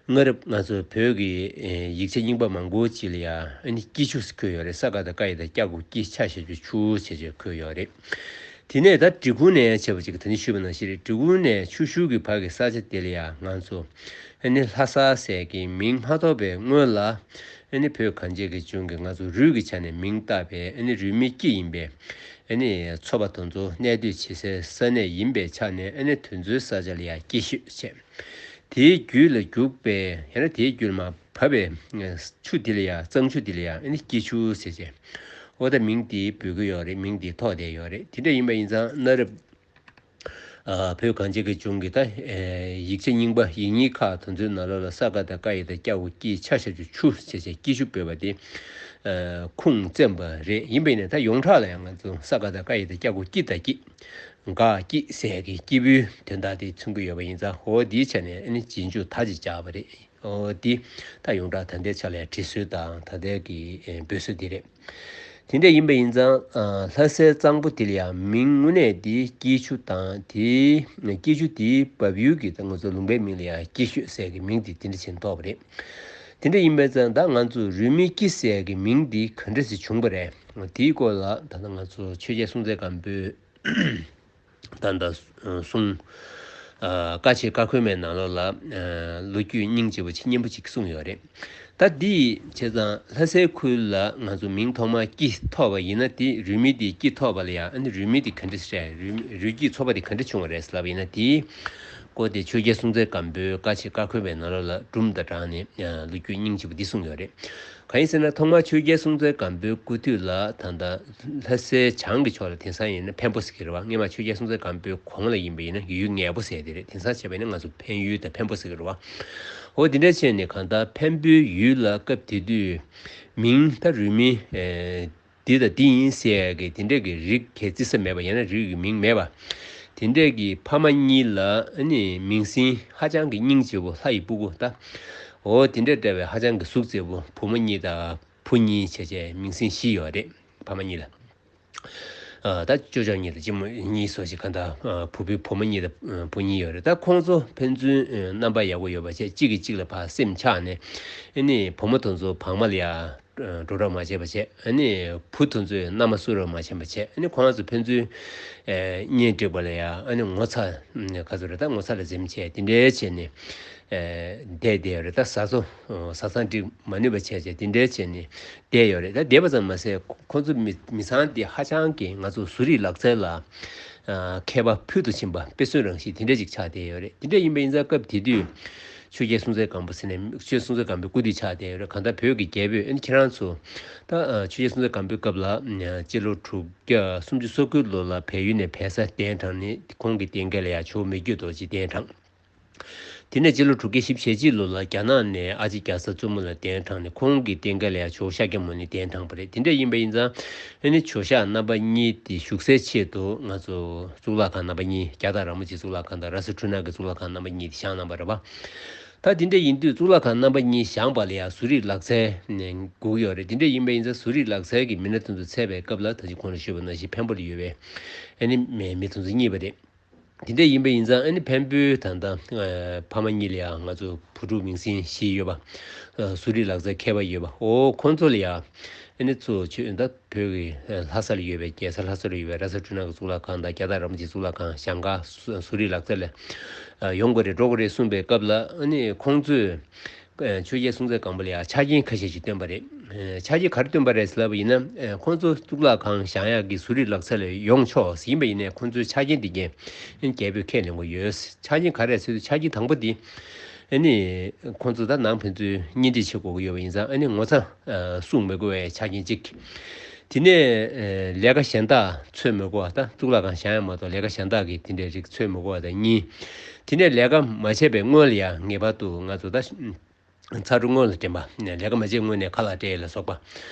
སྔ་རབས་ང་ཚོ་བོད་ཀྱི་ཡིག་ཆ་རྙིང་པ་མང་པོ་ཅིག་ལ་ཡང་ཨ་ནི་སྐྱིད་ཆུ་ཟེར་འཁོད་ཡོད་རེད། ས་ཀ་བཏགས་སྐ་ཡ་བཏགས་སྐྱ་གི་གུ་སྐྱི་ཆ་ཞབས་ཀྱུ་ཆུ་ཟེར་བྱས་འཁོད་ཡོད་རེད། དེ་ནས་ད་འབྲི་གུང་ནས་བྱས་པ་ཅིག་ད་ནི་ཞུས་པ་ནང་བཞིན་རེད། འབྲི་གུང་ནས་ཆུ་ཤུར་གྱི་བར་གྱི་ས་ཆ་དེ་ལ་ཡང་ང་ཚོ་ཨ་ནི་ལྷ་ས་ཟེར་གྱི་མིང་མ་ཐོགས་པའི་སྔོན་ལ་ཨ་ནི་བོད་གངས་ཅན་གྱི་ལྗོངས་ཀྱི་ང་ཚོ་རུས་ཀྱི་ཆ་ནས་མིང་བཏགས་པའི་ཨ་ནི་རུས་མིང་སྐྱི་ཡིན་པས། ཨ་ནི་ཚོ་པ་དེ་ཚོ་གནས་སྡོད་བྱེད་སའི་ས་གནས་ཡིན་པའི་ཆ་ནས་ཨ་ནི་དེ་ཚོའི་ས་ཆ་ལ་ཡང་སྐྱིད་ཤོད་བྱས། དེའི་རྒྱུད་ལ་རྒྱུག་པའི་ཡང་ན་དེའི་རྒྱུད་ལ་མར་བབས་པའི་ཆུ་དེ་ལ་ཡང་། གཙང་ཆུ་དེ་ལ་ཡང་ཨ་ནི་སྐྱིད་ཆུ་ཟེར་བྱས། འོ་ད་མིང་དེ་འབོད་ཀྱི་ཡོད་རེད། མིང་དེ་ཐོགས་བསྡད་ཡོད་རེད། དེ་འདྲ་ཡིན་པ་ཡིན་ཙང་གནའ་རབས་ཨ་བོད་གངས་ཅན་གྱི་ལྗོངས་ཀྱི་ད་ཨེ་ཡིག་ཆ་རྙིང་པ་ཡིག་རྙིང་ཁག་དེ་ཚོའི་ནང་ལོགས་ལ་ས་ཀ་བཏགས་སྐ་ཡ་བཏགས་སྐྱ་གི་གུ་སྐྱི་ཆ་ཞབས་ཀྱུ་ཆུ་ཟེར་བྱས་སྐྱིད་ཆུ་འབོད་པ་དེ་ཨ་ཁུངས་བཙན་པ་རེད། ཡིན་པ་ཡིན་ན་ད་ཡོངས་གྲགས་ལ་ཡང་ང་ཚོ་ས་ཀ་བཏགས་སྐ་ཡ་བཏགས་སྐྱ་གི་གུ་སྐྱི་དང་སྐྱིད། འགག་སྐྱིད་ཟེར་གི་སྐྱིད་པོའི་དོན་དག་དེ་མཚོན་གྱི་ཡོད་པ་ཡིན་ཙང་། འོ་དེའི་ཆ་ནས་ཨ་ནི་རྗེས་འཇུག་ད་ཅིག་སྦྱར་བ་རེད། འོ་དེ་ད་ཡོངས་གྲགས་ད་ལྟའི་ཆ་ལ་བྲིས་སྲོལ་དང་ད་ལྟའི་གི་ཨེ་འབོད་སྲོལ་དེ་རེད། དེ་འདྲ་ཡིན་པ་ཡིན་ཙང་ཨ་ལྷ་སའི་གཙང་པོ་དེ་ལ་ཡང་མིང་དངོས་གནས་དེ་སྐྱིད་ཆུ་དང་། དེའི་སྐྱིད་ཆུ་དེའི་འབབ་ཡུལ་གྱི་ད་ང་ཚོ་ལུང་པའི་མིང་ལ་ཡང་སྐྱིད་ཤོད་ཟེར་གི་མིང་དེ་དེ་འདྲ་བྱས་ཐོགས་པ་རེད། དེ་འདྲ་ཡིན་པ་ཙང་ད་ང་ཚོ་རུས་མིང་སྐྱི་ཟེར་གི་མིང་དེ་ག་འདྲ་ཞིག་བྱུང་བ་རེད། དེའི་སྐོར་ལ་ད་ལྟ་ང་ཚོ་ཆོས་རྒྱལ་སྲོང་བཙན་སྒམ་པོས་ད་ལྟ་གསུང་ ཨ་བཀའ་ཆོས་བཀའ་འཁོར་མའི་ནང་ལོགས་ལ་ཨ་ལོ་རྒྱུས་སྙིང་རྗེ་པོ་ཅིག་སྙན་པོ་ཅིག་གསུངས་ཡོད་རེད། ད་འདི་བྱས་ཙང་ལྷ་སའི་ཁུལ་ལ་ང་ཚོ་མིང་ཐོག་མར་སྐྱེས་ཐོབ་པ་ཡིན་ན། དེ་རུས་མིང་དེ་སྐྱེས་ཐོབ་པ་ལ་ཡང་ཨ་ནི་རུས་མིང་དེ་ག་འདྲ་རེད། རུས་རུས་སྐྱེས་ཚོ་པ་དེ་ག་འདྲ་བྱུང་བ་རེད་ལབ་ཡིན་ན། དེའི་སྐོར་དེ་ཆོས་རྒྱལ་སྲོང་བཙན་སྒམ་པོའི་བཀའ་ཆོས་བཀའ་འཁོར་མའི་ནང་ལོགས་ལ་སྒྲུང་དང་སྦྲགས་ནས་ཨ་ལོ་རྒྱུས་སྙིང་རྗེ་པོ་འདི་གསུངས་ཡོད་རེད། གང་ཡིན་ཟེར་ན། ཐོག་མར་ཆོས་རྒྱལ་སྲོང་བཙན་སྒམ་པོའི་སྐུ་དུས་ལ་ད་ལྟ་ལྷ་སའི་བྱང་གི་ཕྱོགས་ལ། དེང་སང་ཡིན་ན་འཕན་པོ་ཟེར་གྱི་རེད་བ། སྔོན་མ་ཆོས་རྒྱལ་སྲོང་བཙན་སྒམ་པོའི་གོང་ལ་ཡིན་པ་ཡིན་ན་ཡུལ་ངལ་པོ་ཟེར་དེ་རེད། དེང་སང་བྱས་པ་ཡིན་ན་ང་ཚོ་འཕན་ཡུལ་དང་འཕན་པོ་ཟེར་གྱི་རེད་བ། འོ་དེ་འདྲ་བྱས་ནས་གང་ལྟར་འཕན་པོའི་ཡུལ་ལ་སྐབས་དེ་དུས་མིང་ད་རུས་མིང་ཨེ་འདི་དང་འདི་ཡིན་ཟེར་ཡག་གི་དེ་འདྲས་ཀྱི་རིགས་གས་བརྩི་ས་མེད་པ། ཡང་ན་རིགས་ཀྱི་མིང་མེད་པ། དེ་འདྲས་ཀྱི་ཕ་མ་གཉིས་ལ་ཨ་ནི་མིང་སྲིང་ཧ་ཅང་གི་སྙིང་རྗེ་པོ། ལྷ་ཡི་སྤུ་གུ་ད། འོ་དེ་འདྲས་འདྲ་བའི་ཧ་ཅང་གི་གཟུགས་མཛེས་པོ། བུ་མོ་གཉིས་དང་བུ་གཉིས་བྱས་བྱས་མིང་སྲིང་བཞི་ཡོད་རེད། ཕ་མ་གཉིས་ལ། ཨ་ད་ཅོ་ཅོ་གཉིས་དང་ཅི་མོ་གཉིས་སོགས་ཤིག་གང་ལྟར་ཨ་བུ་བུ་བུ་མོ་གཉིས་དང་ཨ་བུ་གཉིས་ཡོད་རེད། ད་ཁོང་ཚོ་ཕན་ཚུན་ཨ་རྣམ་པ་ཡག་པོ་ཡོད་པ་བྱས། གཅིག་གིས་གཅིག་ལ་ཕར་སེམས་ཆགས་ནས། ཨ་ནི་བུ་མོ་དེ་ཚོ་བག་མ་ལ་ཡ་འགྲོ་རོགས་མ་བྱས་པ་བྱས། ཨ་ནི་བུ་དེ་ཚོས་མནའ་མ་བསུ་རོགས་མ་བྱས་པ་བྱས། ཨ་ནི་ཁོང་ཚོ་ཕན་ཚུན་ཨ་གཉེན་སྒྲིག་པ་ལ་ཡ་ཨ་ནི་ངོ་ཚ་ག་ཚོད་རེད། ད་ངོ་ཚ་ལ་འཛེམ་བྱས་དེ་འདྲའི་བྱས་ནས་ཨ་བསྡད་བསྡད་ཡོད་རེད། ད་བཟའ་ཚོ་བཟའ་ཚང་སྒྲིག་མ་ནུས་པ་བྱས་བྱས་དེ་འདྲའི་བྱས་ནས་བསྡད་ཡོད་རེད། ད་བསྡད་པ་ཙམ་མ་ཟད་ཁོ་ཁོང་ཚོ་མི་མི་ཚང་དེ་ཧ་ཅང་གི་ང་ཚོ་བཟོ་རིག་ལག་རྩལ་ལ་ཨ་མཁས་པ་ཕུལ་དུ་ཕྱིན་པ། དཔེ་མཚོན་རང་བཞིན་དེ་འདྲ་ཅིག་ཆགས་བསྡད་ཡོད་རེད། དེ་འདྲ་ཡིན་པ་ཡིན་ཙང་སྐབས་དེ་དུས་ཆོས་རྒྱལ་སྲོང་བཙན་སྒམ་པོ་ཟེར་ནས་ཆོས་སྲོང་བཙན་སྒམ་པོའི་སྐུ་དུས་ཆགས་བསྡད་ཡོད་རེད། གང་ལྟར་བོད་ཀྱི་རྒྱལ་པོས་ཨ་ནི་ཁྱེད་རང་ཚོ་ད་ཨ་ཆོས་རྒྱལ་སྲོང་བཙན་སྒམ་པོའི་སྐབས་ལ་ཨ་སྤྱི་ལོ་དྲུག་བརྒྱ་སུམ་ཅུ་སོ་དགུ་ལོ་ལ་བལ་ཡུལ་ནས་བལ་བཟའ་གདན་དྲངས་ནས། ཁོང་གི་རྟེན་སྐལ་ལ་ཡ་ཇོ་བོ་མི་བསྐྱོད་རྡོ་རྗེ་གདན་དྲངས། དེ་ནས་སྤྱི་ལོ་དྲུག་བརྒྱ་བཞི་བཅུ་ཞེ་གཅིག་ལོ་ལ་རྒྱ་ནག་ནས་ཨ་ལྕེ་རྒྱ་བཟའ་བཙུན་མོ་ལ་གདན་དྲངས་ནས། ཁོང་གི་རྟེན་སྐལ་ལ་ཡང་ཇོ་བོ་ཤཱཀྱ་མུ་ནེ་གདན་དྲངས་པ་རེད། དེ་འདྲ་ཡིན་པ་ཡིན་ཙང་ཨ་ནི་ཇོ་ཤཱཀ་རྣམ་པ་གཉིས་དེ་བཞུགས་སའི་ཆེད་དུ་ང་ཚོ་གཙུག་ལག་ཁང་རྣམ་པ་གཉིས། རྒྱ་སྟག་ར་མོ་ཆེའི་གཙུག་ལག་ཁང་དང་ར་ས་འཕྲུལ་སྣང་གི་གཙུག་ལག་ཁང་རྣམ་པ་གཉིས་དེ་བཞེངས་གནང་བ་རེད་པ། ད་དེ་འདྲ་ཡིན་དུས་གཙུག་ལག་ཁང་རྣམ་པ་གཉིས་བཞེངས་པ་ལ་ཡང་བཟོ་རིག་ལག་རྩལ་ནས་སྒུག་ཡོད་རེད། དེ་འདྲ་ཡིན་པ་ཡིན་ཙང་བཟོ་རིག་ལག་རྩལ་གྱི་མི་སྣ་དེ་ཚོ་འཚོལ་བའི་སྐབས་ལ། ད་ཅི་གོང་ལ་ཞུས་པ་ནང་བཞིན་འཕན་པོ་ལ་ཡོད་པའི་ཨ་ནི་མི་དེ་ཚོ་གཉིས་པ་རེད། དེ་འདྲ་ཡིན་པ་ཡིན་ཙང་ཨ་ནི་འཕན་པོའི་ད་ལྟ་ཨ་ཕ་མ་གཉིས་ལ་ཡང་ང་ཚོ་བུ་ཕྲུག་མིང་སྲིང་བཞི་ཡོད་པ། ཨ་བཟོ་རིག་ལག་རྩལ་མཁས་པ་ཡོད་པ། འོ་ཁོང་ཚོ་ལ་ཡང་ཨ་ནི་གཙོ་ཆེ་ད་བོད་ཀྱི་ལྷ་ས་ལ་ཡོད་པའི། རྒྱལ་ས་ལྷ་ས་ལ་ཡོད་པའི་ར་ས་འཕྲུལ་སྣང་གི་གཙུག་ལག་ཁང་དང་རྒྱ་སྟག་ར་མོ་ཆེའི་གཙུག་ལག་ཁང་བཞེངས་སྐར་བཟོ་རིག་ལག་རྩལ་ལ་ཡོང་དགོས་རེད། འགྲོ་དགོས་རེད་གསུངས་པའི་སྐབས་ལ། ཨ་ནི་ཁོང་ཚོས་ཆོས་རྒྱལ་སྲོང་བཙན་སྒམ་པོ་ལ་ཡང་ཆ་རྐྱེན་ཁ་ཤས་ཤིག་བཏོན་པ་རེད། ཆ་རྐྱེན་ག་རེ་བཏོན་པ་རེད་ལབ་པ་ཡིན་ན། ཁོང་ཚོ་གཙུག་ལག་ཁང་བཞེངས་ཡག་གི་བཟོ་རིག་ལག་རྩལ་ལ་ཡོང་ཆོག་ཡིན་པ་ཡིན་ནའི་ཁོང་ཚོའི་ཆ་རྐྱེན་དེ་གས་རྒྱལ་པོས་ཁས་ལེན་དགོས་ཡོད། ཆ་རྐྱེན་ག་རེ་ཟེར་དུས། ཆ་རྐྱེན་དང་པོ་དེ་ཨ་ནི་ཁོང་ཚོ་ད་ནང་ཕན་ཚུན་གཉེན་སྒྲིག་བྱེད་དགོས་ཀྱི་ཡོད་པ་ཡིན་ཙང་། ཨ་ནི་ངོ་ཚ་ཨ་བསྲུང་མི་དགོས་པའི་ཆ་རྐྱེན་གཅིག། དེ་ནས་ཨ་ལས་ཀ་གཞན་དག་འཚོལ་མི་དགོས་པ། ད་གཙུག་ལག་ཁང་བཞེངས་ཡག་མ་གཏོགས་ལས་ཀ་གཞན་དག་གི་དེ་འདྲའི་རིགས་འཚོལ་མི་དགོས་པ་དང་གཉིས། དེ་ནས་ལས་ཀ་མ་བྱས་པའི་སྔོན་ལ་ཡང་ངེས་པར་དུ་ང་ཚོ་ད་ཚ་དྲོད་སྔོན་ལ་འདྲེན་པ། ལས་ཀ་མ་བྱས་སྔོན་ནས་ཁ་ལག་སྤྲད་ལ་སོགས་པ།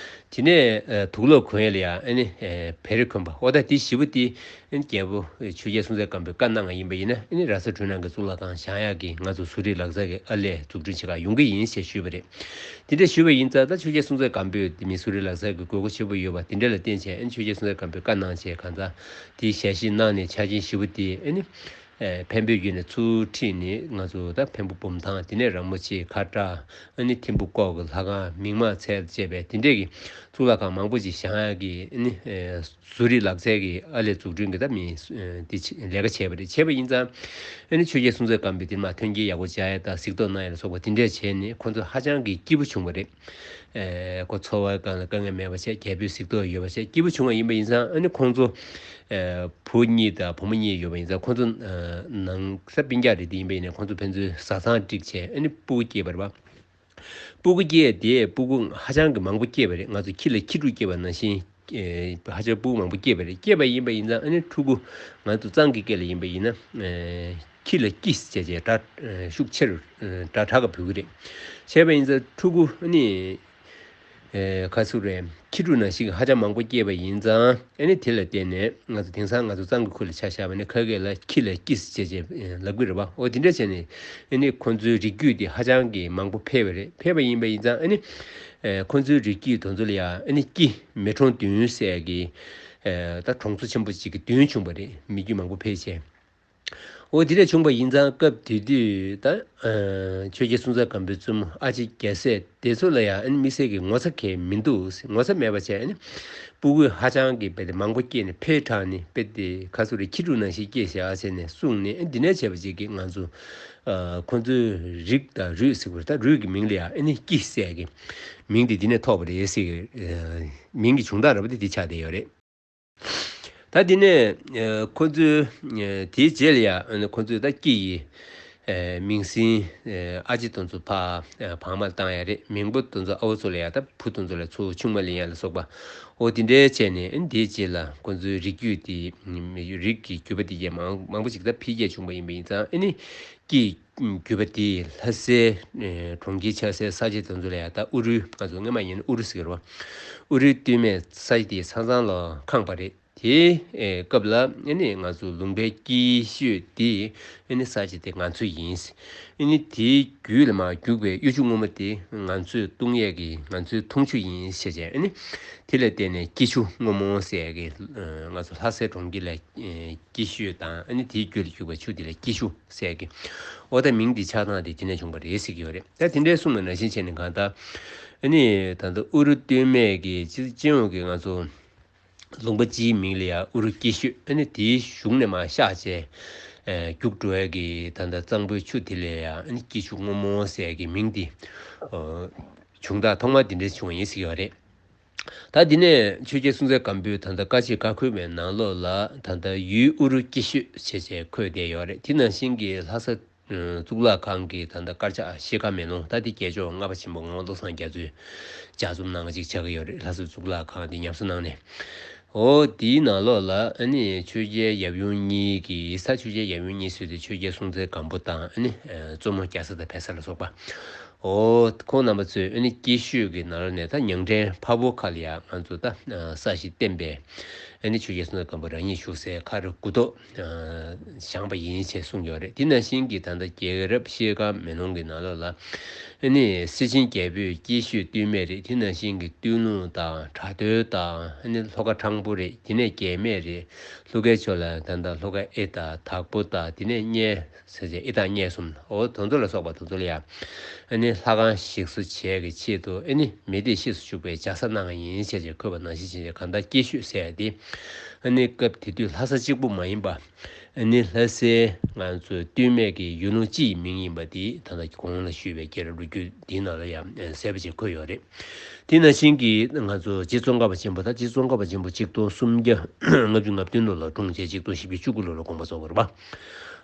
དེ་ནས་ཨ་དུག་ལོག་གོན་ཡས་ལ་ཡང་ཨ་ནི་ཨ་བེ་རི་གོན་པ། འོ་ད་དེ་བཞི་པོ་དེ་ཨ་ནི་རྒྱལ་པོ་ཆོས་རྒྱལ་སྲོང་བཙན་སྒམ་པོས་བཀའ་གནང་བ་ཡིན་པ་ཡིན་ན། ཨ་ནི་ར་ས་འཕྲུལ་སྣང་གི་གཙུག་ལག་ཁང་བཞེངས་ཡག་གི་ང་ཚོ་བཟོ་རིག་ལག་རྩལ་གྱི་ཨར་ལས་འཛུགས་སྐྲུན་བྱེད་ག་ཡོང་གི་ཡིན་ཞེས་ཞུས་པ་རེད། དེ་འདྲ་ཞུས་པ་ཡིན་ཙང་། ད་ཆོས་རྒྱལ་སྲོང་བཙན་སྒམ་པོས་དེ་མིན་བཟོ་རིག་ལག་རྩལ་གྱི་དགོས་མཁོ་ཆེན་པོ་ཡོད་པ་དེ་འདྲ་ལ་བརྟེན་བྱས། ཨ་ནི་ཆོས་རྒྱལ་སྲོང་བཙན་སྒམ་པོས་བཀའ་གནང་བྱས། གང་ལྟར་དེའི་ཞལ་བཞེས་གནང་ནས་ཆ་རྐྱེན་བཞི་པོ་དེ་ཨ་ནི་ཨེ་འཕན་པོའི་བརྒྱུད་ནས་ཚུར་ཁྲིད་ནས་ང་ཚོ་ད་འཕན་པོ་འབུམ་ཐང་། དེ་ནས་ར་མོ་ཆེ། ཁ་བྲག་ཨ་ནི་ཐིམ་ཕུ་ཀོག་གི་ལྷ་ཁང་། མིག་མངས་ཚལ་བཅས་པའི་དེ་འདྲས་ཀྱི་གཙུག་ལག་ཁང་མང་པོ་ཅིག་བཞེངས་ཡག་གི་ཨ་ནི་ཨེ་བཟོ་རིག་ལག་རྩལ་གྱི་ཨར་ལས་འཛུགས་སྐྲུན་གྱི་ད་མི་ཨེ་འདི་ལས་ཀ་བྱས་པ་རེད། བྱས་པ་ཡིན་ཙང་ཨ་ནི་ཆོས་རྒྱལ་སྲོང་བཙན་སྒམ་པོས་དེ་མ་ཐོན་སྐྱེད་ཡག་པོ་བྱ་ཡ་དང་གཟིགས་རྟོག་གནང་ཡ་ལ་སོགས་པ་དེ་འདྲས་བྱས་ནས་ཁོང་ཚོ་ཧ་ཅང་གི་སྐྱིད་པོ་བྱུང་བ་རེད། ཨེ་ཁོ་འཚོ་བའི་སྒང་ལ་དཀའ་ངལ་མེད་པ་བྱས། རྒྱལ་པོའི་གཟིགས་རྟོག་ཡོད་པ་བྱས། སྐྱིད་པོ་བྱུང་བ་ཡིན་པ་ཡིན་ཙང་། ཨ་ནི་ཁོང་ཚོ་ཨེ་བུ་གཉིས་དང་བུ་མོ་གཉིས་ཡོད་པ་ཡིན་ཙང་། ཁོང་ཚོ་ཨེ་ནང་ས་སྤུན་ཀྱག་རེད། དེ་ཡིན་པ་ཡིན་ན་ཁོང་ཚོ་ཕན་ཚུན་བཟའ་ཚང་སྒྲིག་བྱས། ཨ་ནི་སྤུ་གུ་སྐྱེས་པ་རེད་པ། སྤུ་གུ་སྐྱེས་དེ་སྤུ་གུ་ཧ་ཅང་གི་མང་པོ་སྐྱེས་པ་རེད། ང་ཚོ་ཁྱི་ལ་ཁྱི་ཕྲུག་སྐྱེས་པ་ནང་བཞིན། ཨེ་ཧ་ཅང་སྤུ་གུ་མང་པོ་སྐྱེས་པ་རེད། སྐྱེས་པ་ཡིན་པ་ཡིན་ཙང་ཨ་ནི་ཕྲུ་གུ་ང་ཚོ་གཙང་གི་སྐད་ལ་ཡིན་པ་ཡིན་ན། ཨེ་ཁྱི་ལ་ཀིས་བྱས་བྱས་སྒྲ་ཨེ་ཤུགས་ཆེ་རུ་ཨེ་སྒྲ་དྲག་ག་འབོད་ཀྱི་རེད། བྱས་པ་ཡིན་ཙང་ཕྲུ་གུ་ཨ་ནི་ཨེ་ག་ཚོད་རེད། ཁྱི་ཕྲུག་ནང་བཞིན་ཧ་ཅང་མང་པོ་སྐྱེས་པ་ཡིན་ཙང་། ཨ་ནི་དེ་ལ་བརྟེན་ནས་ང་ཚོ་དེང་སང་ང་ཚོ་གཙང་གི་ཁུལ་ལ་ཆ་བཞག་པ་ན་ཁ་སྐད་ལ་ཁྱི་ལ་ཀིས་བྱས་བྱས་ཨེ་ལབ་ཀྱི་རེད་པ། འོ་དེ་འདྲ་བྱས་ནས་ཨ་ནི་ཁོང་ཚོའི་རིགས་རྒྱུད་དེ་ཧ་ཅང་གི་མང་པོ་འཕེལ་བ་རེད། འཕེལ་བ་ཡིན་པ་ཡིན་ཙང་ཨ་ནི་ཨེ་ཁོང་ཚོའི་རིགས་རྒྱུད་དེ་ཚོ་ལ་ཡང་ཨ་ནི་ཀི་མི་གྲངས་བདུན་ཟེར་གི་ཨེ་ད་གྲོང་ཚོ་ཆེན་པོ་ཅིག་གི་མདུན་བྱུང་བ་རེད། མི་རྒྱུད་མང་པོ་འཕེལ་བྱས། འོ་དེ་འདྲ་བྱུང་པ་ཡིན་ཙང་སྐབས་དེ་དུས་ད་ཆོས་རྒྱལ་སྲོང་བཙན་སྒམ་པོའི་བཙུན་མོ་ཨ་ལྕེ་རྒྱལ་སྲས་དེ་ཚོ་ལ་ཡང་དམིགས་བསལ་གྱི་ངོ་ཚ་གང་ཡང་མི་འདུག་ངོ་ཚ་མེད་པ་བྱས་སྤུ་གུ་ཧ་ཅང་གི་དཔེ་དེ་མང་པོ་སྐྱེས་ནས་ཕོ་བྲང་ནས་དཔེ་དེ་ག་ཚོད་རེད་ཁྱི་ཕྲུག་ནང་བཞིན་སྐྱེས་བཞག་བྱས་ནས་གསུངས་ནས་འདི་ནས་བྱས་པ་ཅིག་གིས་ང་ཚོ་ཁོ་ཚོའི་རིགས་དང་རུས་ཟེར་དགོས་རེད། ད་རུས་ཀྱི་མིང་ལ་ཡང་ཨ་ནི་སྐྱི་ཟེར་གི་མིང་དེ་འདི་ནས་ཐོགས་པ་རེད་ཟེར་གི་མིང་གི་བྱུང་སྟངས་ར་བ་དེ་འདི་ཆགས་བསྡད་ཡོད་རེད། ད་འདི་ནས་ཁོ་ཚོའི་དེའི་རྗེས་ལ་ཡང་ཁོ་ཚོས་ད་སྐྱི་ཡི་མིང་སྲིང་ཨ་ཅེ་དེ་ཚོ་ཕ་བག་མ་ལ་བཏང་ཡ་རེད། མིང་པོ་དེ་ཚོ་ཨ་བོ་ཚོ་ལ་ཡང་ད་བུ་དེ་ཚོ་ལ་ཚོ་ཆུང་མ་ལེན་ཡ་ལ་སོགས་པ་འོ་དེ་འདྲའི་བྱས་ནས་དེའི་རྗེས་ལ་ཁོ་ཚོའི་རིགས་རྒྱུད་དེ་རིགས་ཀྱི་རྒྱུད་པ་དེ་རྗེས་མང་མང་པོ་ཅིག་ད་འཕེལ་རྒྱས་བྱུང་པ་ཡིན་པ་ཡིན་ཙང་ཨ་ནི། ཀྱི་རྒྱུད་པ་དེ་ལྷ་སའི་གྲོང་ཁྱེར་ཆགས་སའི་ས་ཆ་དེ་ཚོ་ལ་ཡང་ད་ཨུ་རུ་ང་ཚོ་སྔོན་མ་ཡིན་ན་ཨུ་རུ་ཟེར་གི་རེད་བ། ཨུ་རུའི་སྟོད་སྨད་ས་ཆ་དེ་ཚང་ཚང་ལ་ཁེངས་པ་རེད། དེའི་སྐབས་ལ་ཨ་ནི་ང་ཚོ་ལུང་པའི་སྐྱིད་ཤོད་དེ་ཨ་ནི་ས་ཆ་དེ་ང་ཚོ་ཡིན། ཨ་ནི་དེའི་རྒྱུད་ལ་མར་རྒྱུག་པའི་གཡུ་ཆུ་སྔོན་མོ་དེ་ང་ཚོས་བཏུང་ཡས་ཀྱི་ང་ཚོའི་འཐུང་ཆུ་ཡིན་ཞེས་བྱས་ཨ་ནི་དེ་ལ་བརྟེན་ནས་སྐྱིད་ཆུ་སྔོན་མོ་ཟེར་ཡས་ཀྱི་ང་ཚོ་ལྷ་སའི་གྲོང་ཁྱེར་ལ་སྐྱིད་ཤོད་དང་ཨ་ནི་དེའི་རྒྱུད་ལ་རྒྱུག་པའི་ཆུ་དེ་ལ་སྐྱིད་ཆུ་ཟེར་གི། འོ་ད་མིང་འདི་ཆགས་སྟངས་དེ་དེ་ནས་བྱུང་བ་རེད་ཟེར་གི་ཡོད་རེད། ད་དེ་འདྲའི་གསུངས་པ་ནང་བཞིན་བྱས་ནས་གང་ལྟར་ཨ་ནི་ད་ལྟ་ཨུ་རུ་སྟོད་སྨད་ཀྱི་སྤྱི་སྤྱི་ཡོངས་ཀྱི་ང་ཚོ་ལུང་པ་སྤྱིའི་མིང་ལ་ཡང་ཨུ་རུ་སྐྱིད་ཤོད་ཨ་ནི་དེའི་གཞུང་ནས་མར་གཤགས་བྱས་རྒྱུག་འགྲོ་ཡ་གི་ད་ལྟ་གཙང་པོའི་ཆུ་དེ་ལ་ཡང་ཨ་ནི་སྐྱིད་ཆུ་སྔོན་མོ་ཟེར་གི་མིང་འདི་བྱུང་སྟངས་ཐོག་མ་དེ་འདྲ་བྱུང་བ་ཡིན་ཟེར་གི་ཡོད་རེད། ད་འདི་ནས་ཆོས་རྒྱལ་སྲོང་བཙན་སྒམ་པོའི་ད་ལྟ་བཀའ་ཆད་བཀའ་འཁོལ་བའི་ནང་ལོགས་ལ་ད་ལྟ་ཡུལ་ཨུ་རུ་སྐྱིད་ཤོད་བྱས་བྱས་འཁོད་བསྡད་ཡོད་རེད། དེ་ནང་བཞིན་གྱི་ལྷ་ས་གཙུག་ལག་ཁང་གི་ད་ལྟ་དཀར་ཆག་ཤེལ་དཀར་མེ་ལོང་ད་འདི་རྒྱལ་མཆོག་ལྔ་པ་ཆེན་པོ་ངག་དབང་བློ་བཟང་རྒྱ་མཚོས་ལྗགས་རྩོམ་གནང་བ་ཅིག་ཆགས་ཀྱི་ཡོད་རེད། ལྷ་ས་གཙུག་ལག་ཁང་འདི་ཉམས་གསོ་གནང་ནས། འོ་དེའི་ནང་ལོགས་ལ་ཨ་ནི་ཆོས་རྒྱལ་ཡབ་ཡུམ་གཉིས་ཀྱི་ས་ཆོས་རྒྱལ་ཡབ་ཡུམ་གཉིས་ཟེར་དུས་ཆོས་རྒྱལ་སྲོང་བཙན་སྒམ་པོ་དང་ཨ་ནི་གཙོ་མོ་རྒྱ་བཟའ་དང་བལ་བཟའ་ལ་སོགས་པ། འོ། ཁོང་རྣམ་པ་ཚོས་ཨ་ནི་སྐྱིད་ཤོད་ཀྱི་ནང་ལ་ནས་ད་ཉང་བྲན་ཕ་བོ་ཁ་ལ་ཡ་ང་ཚོ་ད་ས་གཞི་བརྟན་པའི་ཨ་ནི་ཆོས་རྒྱལ་སྲོང་བཙན་སྒམ་པོ་རང་ཉིད་བཞུགས་སའི་ཁ་རུ་སྐུ་ཐོག་བཞེངས་པ་ཡིན་ཞེས་གསུངས་ཡོད་རེད། དེ་ནང་བཞིན་གྱི་ད་ལྟ་རྒྱལ་རབས་ཤེལ་དཀར་མེ་ལོང་གི་ནང་ལོགས་ལ་ཨ་ནི་སེ་ཆེན་རྒྱལ་པོས་སྐྱིད་ཤོད་སྟོད་སྨད་རེད། དེ་ནང་བཞིན་གྱི་སྟོད་ལུང་དང་བྲག་སྟོད་དང་ཨ་ནི་ལྷོ་ཁ་འཕྲང་སྦུག་རེད། དེ་ནས་རྒྱལ་སྨད་རེད། ལྷོ་ཁའི་ཕྱོགས་ལ་ད་ལྟ་ལྷོ་ཁ་ཨེ་དང་དྭགས་པོ་དང་དེ་ནས་གཉལ། ཟེར་བྱས་ཨི་དང་གཉལ་གསུམ་འོ་དེ་ཚོ་ལ་སོགས་པ་དེ་ཚོ་ལ་ཡང་ཨ་ནི་ལྷ་ཁང་ཞིག་གསོ་བྱས་ཀྱི་ཆེད་དུ་ཨ་ནི་མི་སྡེ་ཤེས་སུ་བཅུག་པའི་ལྗགས་བཟའ་གནང་བ་ཡིན་ཞེས་བྱས་འཁོད་པ་ནང་བཞིན་བྱས་ནས་གང་ལྟར་སྐྱིད་ཤོད་ཟེར་ཡ་དེ་ཨ་ནི་སྐབས་དེ་དུས་ལྷ་ས་གཅིག་པུ་མ་ཡིན་པ་ཨ་ནི་ལྷ་སའི་ང་ཚོའི་སྟོད་སྨད་ཀྱི་ཡུལ་ལུང་སྤྱི་ཡི་མིང་ཡིན་པ་དེ་ད་ལྟ་གོང་ལ་ཞུས་པའི་རྒྱལ་རབས་ལོ་རྒྱུས་འདིའི་ནང་ལ་ཡང་གསལ་པོ་ཅིག་འཁོད་ཡོད་རེད། དེ་ནང་བཞིན་གྱི་ང་ཚོ་རྗེ་ཙོང་ཁ་པ་ཆེན་པོ་དང་རྗེ་ཙོང་ཁ་པ་ཆེན་པོ་གཅིག་སྟོང་སུམ་བརྒྱ་ལྔ་བཅུ་ང་བདུན་ལོ་ལ་འཁྲུངས་རྗེས་གཅིག་སྟོང་བཞི་བཅུ་གོ་དགུ་ལོ་ལ་དགོངས་པ་རྫོགས་པ་རེད་པ།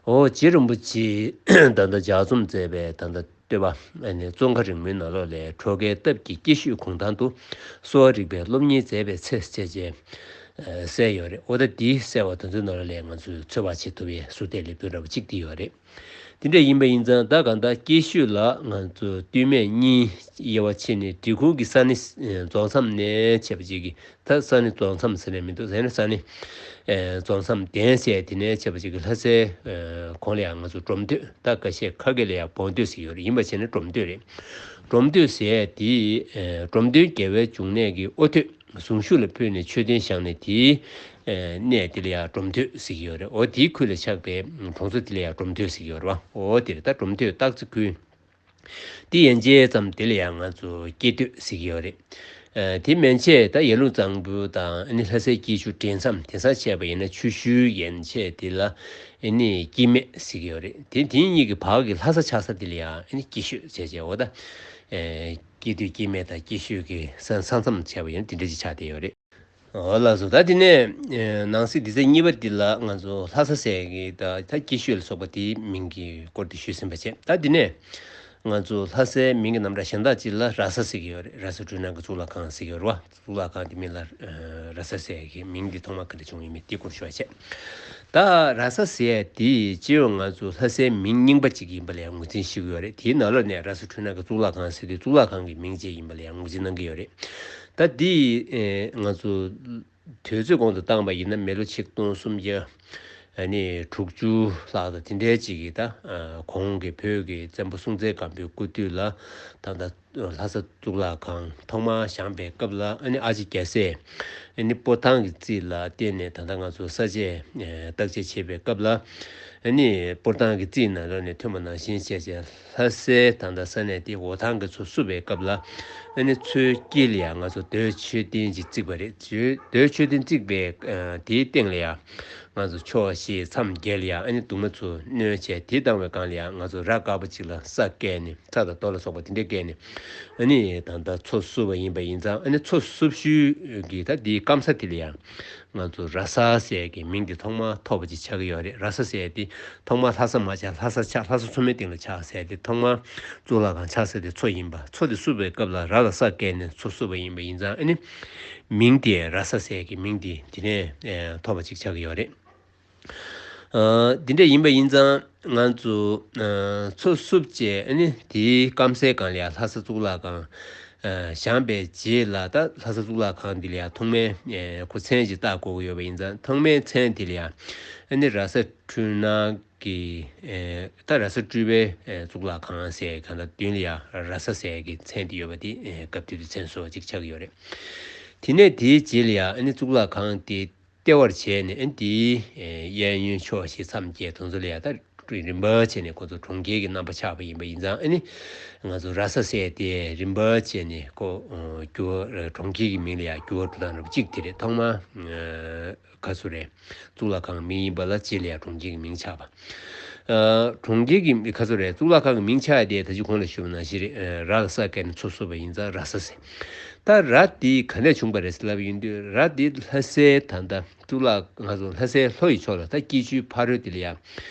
འོ་རྗེ་རིན་པོ་ཆེས་ད་ལྟ་ལྗགས་རྩོམ་མཛད་པའི་ད་ལྟ་བསྟོད་པ་ཙོང་ཁ་རིང་མོའི་ནང་ལོགས་ལས་གྲོ་གའི་སྟབས་ཀྱིས་སྐྱིད་ཤོད་གུང་ཐང་དུ་གསོ་བ་རིག་པའི་སློབ་གཉེར་མཛད་པའི་ཚེ་ཟེར་བྱས་གསལ་ཡོད་རེད། འོ་ད་འདི་གསལ་བ་དེ་ཚོའི་ནང་ལོགས་ལས་ང་ཚོས་ཚོད་དཔག་བྱེད་ཐུབ་པའི་ཟུར་བལྟས་ལེབ་མདོ་འདྲ་པོ་གཅིག་འདི་ཡོད་རེད། དེ་འདྲ་ཡིན་པ་ཡིན་ཙང་ད་གང་ལྟར་སྐྱིད་ཤོད་ལ་ང་ཚོ་སྟོད་སྨད་གཉིས་དབྱེ་བ་ཕྱེ་ནས་འབྲི་གུང་གི་ས་གནས་རྫོང་མཚམས་ནས་བྱས་པ་ཅིག་གི་ད་ས་གནས་རྫོང་མཚམས་ཟེར་ནས་མི་འདུག་ཟེར་ན་ས་གནས་རྫོང་མཚམས་གདན་སའི་དེ་ནས་བྱས་པ་ཅིག་གི་ལྷ་སའི་གོང་ལ་ཡང་ང་ཚོ་འབྲོམ་སྟོད་ད་ཁ་ཤས་ཁ་སྐད་ལ་ཡང་བོང་སྟོད་ཟེར་གྱི་ཡོད་རེད། ཡིན་པ་བྱས་ན་འབྲོམ་སྟོད་རེད། འབྲོམ་སྟོད་ཟེར་དེ་འབྲོམ་སྟོན་རྒྱལ་བའི་འབྱུང་གནས་ཀྱི་དབུ་ཐོད། གཟུངས་གཞུག་ལ་ཕུལ་ནས་མཆོད་རྟེན་བཞེངས་ནས་དེའི་གནས་དེ་ལ་ཡང་འབྲོམ་སྟོད་ཟེར་གྱི་ཡོད་རེད། འོ་དེའི་ཁུལ་ལ་ཆགས་པའི་གྲོང་ཚོ་དེ་ལ་ཡང་འབྲོམ་སྟོད་ཟེར་གྱི་ཡོད་རེད་བ། འོ་དེ་རེད། ད་འབྲོམ་སྟོད་སྟག་རྩེ་ཁུལ་དེ་ཡན་ཆད་ཙམ་དེ་ལ་ཡང་ང་ཚོ་སྐྱེ་སྟོད་ཟེར་གྱི་ཡོད་རེད། དེ་མན་ཆད་ད་ཡར་ཀླུང་གཙང་པོ་དང་ཨ་ནི་ལྷ་སའི་སྐྱིད་ཆུ་འདྲེས་མཚམས་དེང་སང་བྱས་པ་ཡིན་ན་ཆུ་ཤུལ་ཡན་ཆད་དེ་ལ་ཨ་ནི་སྐྱིད་སྨད་ཟེར་གྱི་ཡོད་རེད། དེ་དེ་གཉིས་ཀྱི་བར་གྱི་ལྷ་ས་ཆགས་ས་དེ་ལ་ཡང་ཨ་ནི་སྐྱིད་ཤོད་བྱས་བྱས་འོ་ད། སྐྱིད་སྟོད་སྐྱིད་སྨད་དང་སྐྱིད་ཤོད་ཀྱི་ས་ས་མཚམས་བྱས་པ་ཡིན་ན་དེ་འདྲ་ཅིག་ཆགས་བསྡད་ཡོད་རེད། འོ་ལགས་སོ། ད་དེ་ནས་ནང་གསེས་འདི་ཚེས་གཉིས་པ་འདི་ལ་ང་ཚོ་ལྷ་ས་ཟེར་གི་ད་ད་སྐྱིད་ཤོད་ལ་སོགས་པ་དེའི་མིང་གི་སྐོར་དེ་ཞུས་ཟིན་པ་བྱས། ད་དེ་ནས་ང་ཚོ་ལྷ་སའི་མིང་གི་རྣམ་གྲངས་གཞན་དག་ཅིག་ལ་ར་ས་ཟེར་གི་ཡོད་རེད། ར་ས་སྤྲུལ་སྣང་གི་གཙུག་ལག་ཁང་ཟེར་གི་ཡོད་རེད་བ། གཙུག་ལག་ཁང་དེ་མིང་ལ་ར་ས་ཟེར་གི་མིང་འདི་ཐོག་མ་ག་འདྲ་བྱུང་ཡིན་མིན་དེ་སྐོར་ཞུ་བ་བྱས། ད་ར་ས་ཟེར་ཡས་དེ་སྤྱི་ཡོངས་ང་ཚོ་ལྷ་སའི་མིང་རྙིང་པ་ཅིག་ཡིན་པ་ལ་ཡང་ངོས་འཛིན་ཞུ་གི་ཡོད་རེད། དེའི་ནང་ལོགས་ནས་ར་ས་སྤྲུལ་སྣང་གི་གཙུག་ལག་ཁང་ཟེར་དུས་གཙུག་ལག་ཁང་གི་མིང་ཅིག་ཡིན་པ་ལ་ཡང་ངོས་འཛིན་གནང་གི་ཡོད་རེད། ད་འདི་ང་ཚོ་དུས་ཚོད་གོང་དུ་བཏང་པ་ཡིན་ན་མི་ལོ་ཆིག་སྟོང་སུམ་བརྒྱ་ཨ་ནི་དྲུག་ཅུ་ལྷག་དང་དེ་འདྲའི་ཅིག་གི་ད་གོང་གི་བོད་ཀྱི་བཙན་པོ་སྲོང་བཙན་སྒམ་པོའི་སྐུ་དུས་ལ་ད་ལྟ་ ལྷ་ས་གཙུག་ལག་ཁང་ཐོག་མར་བཞེངས་པའི་སྐབས་ལ། ཨ་ནི་ཨ་ཅེ་རྒྱལ་སྲས་ཨ་ནི་སྤོ་ཐང་གི་རྩིས་ལ་བརྟེན་ནས་ད་ལྟ་ང་ཚོ་ས་དཔྱད་བརྟག་དཔྱད་བྱེད་པའི་སྐབས་ལ། ཨ་ནི་སྤོ་ཐང་གི་རྩིས་ནང་ལོགས་ནས་ཐོན་པ་ནང་བཞིན་བྱས་བྱས། ལྷ་སའི་ད་ལྟ་ས་གནས་དེ་འོ་ཐང་གི་ཚོ་བསུབས་པའི་སྐབས་ལ། ཨ་ནི་མཚོའི་དཀྱིལ་ལ་ཡང་ང་ཚོ་རྡོའི་མཆོད་རྟེན་ཅིག་བརྩིགས་པ་རེད། རྡོའི་མཆོད་རྟེན་བརྩིགས་པའི་དེའི་སྟེང་ལ་ཡང་ང་ཚོ་ཕྱོགས་བཞི་མཚམས་བརྒྱད་ལ་ཡང་ཨ་ནི་གདུང་མ་ཚོ་བསྣོལ་བྱས། དེ་བཏང་བའི་སྒང་ལ་ཡང་ང་ཚོ་ར་དཀར་པོ་ཅིག་ལ་ས་བཀལ་ནས། ས་དང་རྡོ་ལ་སོགས་པ་དེ་འདྲས་བཀལ་ནས། ཨ་ནི་ད་ལྟ་མཚོ་བསུབས་པ་ཡིན་པ་ཡིན་ཙང་། ཨ་ནི་མཚོ་བསུབས་ཤུལ་གྱི་ད་དེའི་སྐམ་ས་དེ་ལ་ཡང་ང་ཚོ་ར་ས་ཟེར་གྱི་མིང་དེ་ཐོག་མར་ཐོབ་པ་ཅིག་ཆགས་ཀྱི་ཡོད་རེད། ར་ས་ཟེར་དེ་ཐོག་མར་ལྷ་ས་མ་ཆགས། ལྷ་ས་ཆགས། ལྷ་ས་མཚོ་མོའི་སྟེང་ལ་ཆགས་ཟེར་དེ། ཐོག་མར་གཙུག་ལག་ཁང་ཆགས་ས་དེ་མཚོ་ཡིན་པ། མཚོ་དེ་བསུབས་པའི་སྐབས་ལ་ར་ལ་ས་བཀལ་ནས་མཚོ་བསུབས་པ་ཡིན་པ་ཡིན་ཙང་། ཨ་ནི་མིང་དེ་ར་ས་ཟེར་གྱི་མིང་དེ་དེ་ནས་ཐོབ་པ་ཅིག་ཆགས་ཀྱི་ཡོད་རེད། ཨ། འདི་འདྲ་ཡིན་པ་ཡིན་ཙང་། ང་ཚོ་ཨ་མཚོ་བསུབས་བྱས། ཨ་ནི་དེའི་སྐམ་སའི་སྒང་ལ་ཡང་ལྷ་ས་གཙུག་ལག་ཁང་ཨ་བཞེངས་པའི་རྗེས་ལ། ད་ལྷ་ས་གཙུག་ལག་ཁང་འདི་ལ་ཡང་ཐོག་མའི་ཨ་ཁོ་མཚན་ཅིག་བཏགས་དགོས་ཀྱི་ཡོད་པ་ཡིན་ཙང་། ཐོག་མའི་མཚན་དེ་ལ་ཡང་ཨ་ནི་ར་ས་འཕྲུལ་སྣང་གི་ཨ་ད་ར་ས་སྤྲུལ་པའི་ཨ་གཙུག་ལག་ཁང་ཟེར་གང་ལྟར་མདུན་ལ་ཡང་ར་ས་ཟེར་གྱི་མཚན་དེ་ཡོད་པ་དེ་ཨ་སྐབས་དེ་དུས་མཚན་གསོལ་བ་ཅིག་ཆགས་ཀྱི་ཡོད་རེད། དེ་ནས་དེའི་རྗེས་ལ་ཡང་ཨ་ནི་གཙུག་ལག་ཁང་དེ་ལྟེ་བར་བྱས་ནས། ཨ་ནི་དེའི་ཨ་གཡས་གཡོན་ཕྱོགས་བཞི་མཚམས་བརྒྱད་དེ་ཚོ་ལ་ཡང་ད་རིམ་པ་བྱས་ནས་ཁོ་ཚོ་གྲོང་ཁྱེར་གྱི་རྣམ་པ་ཆགས་པ་ཡིན་པ་ཡིན་ཙང་། ཨ་ནི་ང་ཚོ་ར་ས་ཟེར་དེ་རིམ་པ་བྱས་ནས་ཁོ་འགྱུར་བ། གྲོང་ཁྱེར་གྱི་མིང་ལ་ཡང་འགྱུར་བ་འགྲོ་སྟངས་འདྲ་པོ་གཅིག་དེ་རེད། ཐོག་མར་ག་ཚོད་རེད། གཙུག་ལག་ཁང་མིང་ཡིན་པ་ལ་རྗེས་ལ་ཡང་གྲོང་ཁྱེར་གྱི་མིང་ཆགས་པ། ཨ་གྲོང་ཁྱེར་གྱི་མི་ག་ཚོད་རེད། གཙུག་ལག་ཁང་གི་མིང་ཆགས་ཡ་དེ་ད་ཅི་གོང་ལ་ཞུས་པ་ནང་བཞིན་རེད། ཨ་ར་ལ་ས་བཀལ་ནས་མཚོ་བསུབས་པ་ཡིན་ཙང་ར་ས་ཟེར། ད་ར་དེ་ག་ནས་བྱུང་པ་རེད་ཟེར་ལབ་ཡོང་དུས། ར་དེ་ལྷ་སའི་ད་ལྟ་གཙུག་ལག་ང་ཚོ་ལྷ་སའི་ལྷོ་ཡི་ཕྱོགས་ལ། ད་སྐྱིད་ཆུའི་ཕ་རོལ་དེ་ལ་ཡང་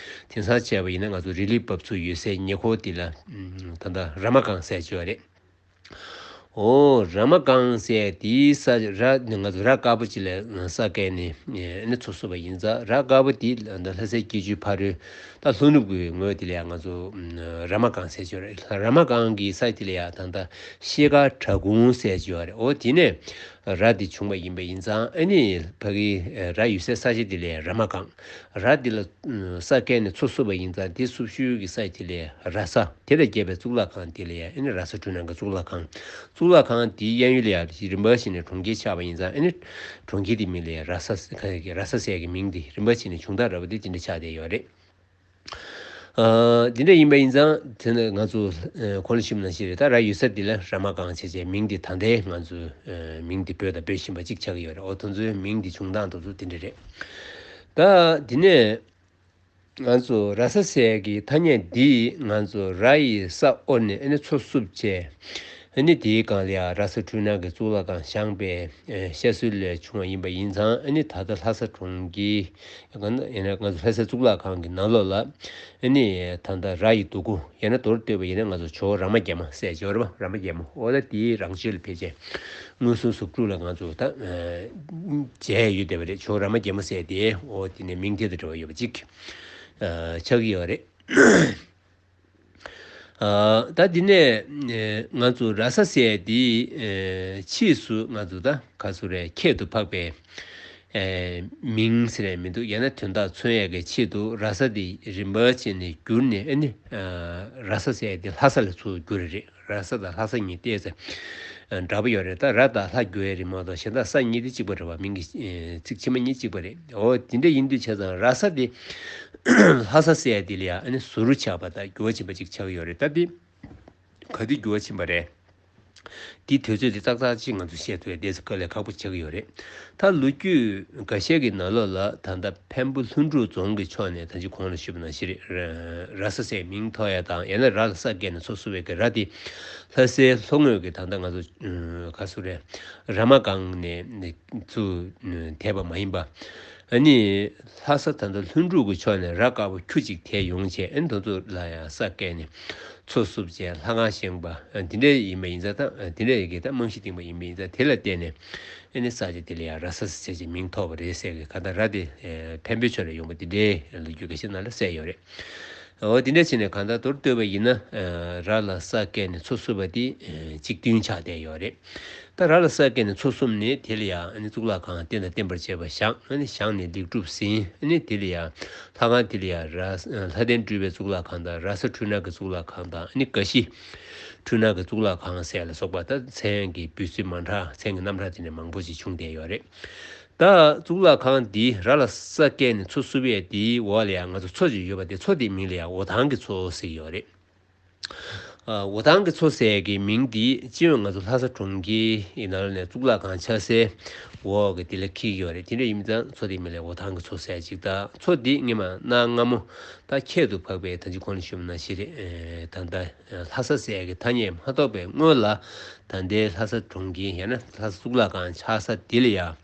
དེང་སང་བྱས་པ་ཡིན་ན་ང་ཚོ་རི་ལི་བབས་ཚུགས་ཡོད་སའི་ཉེ་འཁོར་དེ་ལ་ད་ལྟ་ར་མ་སྒང་ཟེར་གྱི་ཡོད་རེད། ཨོ། ར་མ་སྒང་ཟེར་དེའི་ས་ར་ང་ཚོ་ར་དཀར་པོ་ཅིག་ལ་ས་བཀལ་ནས་ཨ་ནི་མཚོ་བསུབས་པ་ཡིན་ཙང་། ར་དཀར་པོ་དེ་ལ་ད་ལྷ་སའི་སྐྱིད་ཆུའི་ཕ་རོལ། ད་ལྷོ་ནུབ་ཀྱི་ངོས་དེ་ལ་ཡང་ང་ཚོ་ར་མ་སྒང་ཟེར་གྱི་ཡོད་རེད། ར་མ་སྒང་གི་ས་དེ་ལ་ཡང་ད་ལྟ་ཤེལ་དཀར་བྲག་ཁུང་ཟེར་གྱི་ཡོད་རེད། ཨོ། དེ་ནས་ར་དེ་བྱུང་བ་ཡིན་པ་ཡིན་ཙང་། ཨ་ནི་ཕ་གི་ར་ཡོད་སའི་ས་ཆ་དེ་ལ་ཡང་ར་མ་སྒང་། ར་དེ་ལ་ས་བཀལ་ནས་མཚོ་བསུབས་པ་ཡིན་ཙང་། དེ་བསུབས་ཤུལ་གྱི་ས་དེ་ལ་ར་ས། དེ་ལ་བརྒྱབ་པའི་གཙུག་ལག་ཁང་དེ་ལ་ཡང་ཨ་ནི་ར་ས་འཕྲུལ་སྣང་གི་གཙུག་ལག་ཁང་། གཙུག་ལག་ཁང་དེའི་གཡས་གཡོན་ལ་ཡང་རིམ་པ་བྱས་ནས་གྲོང་ཁྱེར་ཆགས་པ་ཡིན་ཙང་། ཨ་ནི་གྲོང་ཁྱེར་དེའི་མིང་ལ་ཡང་ར་ས། ར་ས་ཟེར་གྱི་མིང་དེ་རིམ་པ་བྱས་ནས་བྱུང་སྟངས་འདྲ་པོ་དེ་དེ་འདྲ་ཆགས་བསྡད་ཡོད་རེད། ཨ་འདི་འདྲ་ཡིན་པ་ཡིན་ཙང་། དེ་ནི་ང་ཚོ་ཨ་གོང་ལ་ཞུས་པ་ནང་བཞིན་རེད། ད་ར་ཡོད་ས་འདི་ལ་ར་མ་སྒང་བྱས་བྱས་མིང་འདི་ད་ལྟའི་ང་ཚོ་ཨ་མིང་འདི་འབོད་དང་འབོད་བཞིན་པ་གཅིག་ཆགས་ཀྱི་ཡོད་རེད། འོ། དེ་ཚོའི་མིང་འདི་བྱུང་སྟངས་དེ་ཚོ་དེ་འདྲ་རེད། ད་འདི་ནས་ང་ཚོ་ར་ས་ཟེར་གྱི་ཐ་སྙད་འདི་ང་ཚོ་ར་ཡི་ས་ཨོ་ནས་ཨ་ནི་མཚོ་བསུབས་བྱས། ཨ་ནི་དེའི་སྒང་ལ་ཡང་ར་ས་འཕྲུལ་སྣང་གི་གཙུག་ལག་ཁང་བཞེངས་པའི་ཨ་བཤད་སྲོལ་ལས་བྱུང་བ་ཡིན་པ་ཡིན་ཙང་། ཨ་ནི་ད་ལྟ་ལྷ་ས་གྲོང་ཁྱེར། ཡང་ན་ང་ཚོ་ལྷ་སའི་གཙུག་ལག་ཁང་གི་ནང་ལོགས་ལ། ཨ་ནི་ད་ལྟ་ར་ཡི་འདུ་ཁུག་ཡང་ན་མདོར་བསྡུས་པ་ཡིན་ན་ང་ཚོ་ཇོ་བོ་ར་མ་རྒྱལ་མོ་ཟེར་གྱི་ཡོད་རེད་པ། ར་མ་རྒྱལ་མོ། འོ། ད་དེའི་རང་ཆོས་ལ་ཕལ་ཆེར་མངོན་སུམ་གཟུགས་སྒྲུབ་ལ་ང་ཚོ་ད་ཨ་མཇལ་ཡོད་བསྡད་པ་རེད། ཇོ་བོ་ར་མ་རྒྱལ་མོ་ཟེར་དེ། འོ། དེ་ནས་མིང་དེ་དང་འབྲེལ་བ་ཡོད་པ་ཅིག་ཨ་ཆགས་ཀྱི་ཡོད་རེད། ཨ་ད་འདི་ནས་ཨ་ང་ཚོ་ར་ས་ཟེར་འདི་ཨ་ཕྱིས་སུ་ང་ཚོ་ད་ག་ཚོད་རེད། ཁྱད་དུ་འཕགས་པའི་ཨ་མིང་ཟེར་ཡ་མི་འདུག་ཡང་ན་དོན་དག་མཚོན་ཡ་གི་ཆེད་དུ་ར་ས་འདི་རིམ་པ་བྱས་ནས་བསྒྱུར་ནས། ཨ་ནི་ཨ་ར་ས་ཟེར་ཡ་འདི་ལྷ་ས་ལ་ཚུར་བསྒྱུར་རེད། ར་ས་དང་ལྷ་ས་གཉིས་ཏོག་ཙམ་འདྲ་པོ་ཡོད་རེད། ད་ར་དང་ལྷ་བསྒྱུར་ཡ་རེད་མ་གཏོགས། གཞན་དག་ས་གཉིས་དེ་གཅིག་པ་རེད་པ། མིང་གི་ཚིག་ཕྱི་མ་གཉིས་གཅིག་པ་རེད། འོ། དེ་འདྲ་ཡིན་དུས་བྱས་ཙང་ར་ས་དེ་ལྷ་ས་ཟེར་ཡ་དེ་ལ་ཡང་ཨ་ནི་ཟུར་ཆག་པ་དང་འགྱུར་བ་ཕྱིན་པ་ཅིག་ཆགས་ཀྱི་ཡོད་རེད། ད་དེ་ག་དུས་འགྱུར་བ་ཕྱིན་པ་རེད། དེའི་དུས་ཚོད་དེ་ཏག་ཏག་ཅིག་ང་ཚོ་བཤད་ཐུབ་ཡ་དེ་ཚོ་དཀའ་ལས་ཁག་པོ་ཆགས་ཀྱི་ཡོད་རེད། ད་ལོ་རྒྱུས་འགའ་ཤས་ཀྱི་ནང་ལོགས་ལ་ད་ལྟ་འཕན་པོ་ལྷུན་གྲུབ་རྫོང་གི་ཕྱོགས་ནས་ད་ཅི་གོང་ལ་ཞུས་པ་ནང་བཞིན་རེད། ར་ས་ཟེར་མིང་ཐོགས་ཡ་དང་། ཡང་ན་ར་ལ་ས་བཀལ་ནས་མཚོ་བསུབས་པའི་གི་ར་དེ་ལྷ་སའི་ལྷོ་ངོས་ཀྱི་ད་ལྟ་ང་ཚོ་ག་ཚོད་རེད། ར་མ་སྒང་ནས་ཚུར་ཐེབས་པ་མ་ཡིན་པ། ཨ་ནི་ལྷ་ས་ད་ལྟ་ལྷུན་གྲུབ་ཀྱི་ཕྱོགས་ནས་ར་དཀར་པོ་ཁྱུ་གཅིག་ཐེབས་ཡོང་བྱས། ཨ་ནི་དེ་ཚོ་ལ་ཡང་ས་བཀལ་ནས་མཚོ་བསུབས་བྱས་ལྷ་ཁང་བཞེངས་པ། ཨ་འདི་འདྲ་ཡིན་པ་ཡིན་ཙང་། ད་འདི་འདྲ་ཡི་གི་ད་རྨང་གཞི་བཏིང་པ་ཡིན་པ་ཡིན་ཙང་། དེ་ལ་བརྟེན་ནས་ཨ་ནི་ས་ཆ་དེ་ལ་ཡང་ར་ས་ཟེར་བྱས་མིང་ཐོགས་པ་རེད་ཟེར་གི། གང་ལྟར་ར་དེ་འཕན་པོའི་ཕྱོགས་ནས་ཡོང་པ་འདི་འདྲའི་ལོ་རྒྱུས་འགའ་ཤས་ནང་ལ་གསལ་ཡོད་རེད། འོ། དེ་འདྲ་བྱས་ནས་གང་ལྟར་མདོར་བསྡུས་པ་ཡིན་ན། ཨ་ར་ལ་ས་བཀལ་ནས་མཚོ་བསུབས་པ་དེ་ཨ་གཅིག་མཐུན་ཆགས་བསྡད་ཡོད་རེད། ད་ར་ལ་ས་བཀལ་ནས་མཚོ་བསུབས་ནས་དེ་ལ་ཡང་ཨ་ནི་གཙུག་ལག་ཁང་རྟེན་དང་བརྟེན་པར་བཅས་པ་བཞེངས། ཨ་ནི་བཞེངས་ནས་ལེགས་གྲུབ་ཟིན། ཨ་ནི་དེ་ལ་ཡང་ལྷ་ཁང་དེ་ལ་ཡང་ར་ལྷ་ལྡན་སྤྲུལ་པའི་གཙུག་ལག་ཁང་དང་། ར་ས་འཕྲུལ་སྣང་གི་གཙུག་ལག་ཁང་དང་། ཨ་ནི་འགའ་ཤས་ འཕྲུལ་སྣང་གི་གཙུག་ལག་ཁང་ཟེར་ལ་སོགས་པ། ད་མཚན་གྱི་འབོད་ཚིག་མ་འདྲ། མཚན་གྱི་རྣམ་གྲངས་དེ་འདྲ་མང་པོ་ཞིག་བྱུང་བསྡད་ཡོད་རེད། ད་གཙུག་ལག་ཁང་འདི་ར་ལ་ས་བཀལ་ནས་མཚོ་བསུབས་ཡས་དེའི་འོག་ལ་ཡང་ང་ཚོ་མཚོ་ཅིག་ཡོད་པ་དེ། མཚོ་དེའི་མིང་ལ་ཡང་འོ་ཐང་གི་མཚོ་ཟེར་གྱི་ཡོད་རེད། ཨ། འོ་ཐང་གི་མཚོ་ཟེར་གྱི་མིང་འདི་སྤྱི་ཡོངས་ང་ཚོ་ལྷ་ས་གྲོང་ཁྱེར་ཡི་ནང་ལ་ནས་གཙུག་ལག་ཁང་ཆགས་སའི་འོག་གི་དེ་ལ་འཁེལ་གྱི་ཡོད་རེད། དེ་འདྲ་ཡིན་ཙང་མཚོ་དེའི་མིང་ལ་འོ་ཐང་གི་མཚོ་ཟེར་ཅིག་དང་། མཚོ་འདི་སྔོན་མ་གནའ་སྔ་མོ་ད་ཁྱད་དུ་འཕགས་པའི་ད་ཅི་གོང་ལ་ཞུས་པ་ནང་བཞིན་རེད། ཨེ། ད་ལྟ་ལྷ་ས་ཟེར་གྱི་ཐ་སྙད་མ་ཐོགས་པའི་སྔོན་ལ། ད་ལྟའི་ལྷ་ས་གྲོང་ཁྱེར་ཡང་ན་ལྷ་ས་གཙུག་ལག་ཁང་ཆགས་ས་དེ་ལ་ཡང་།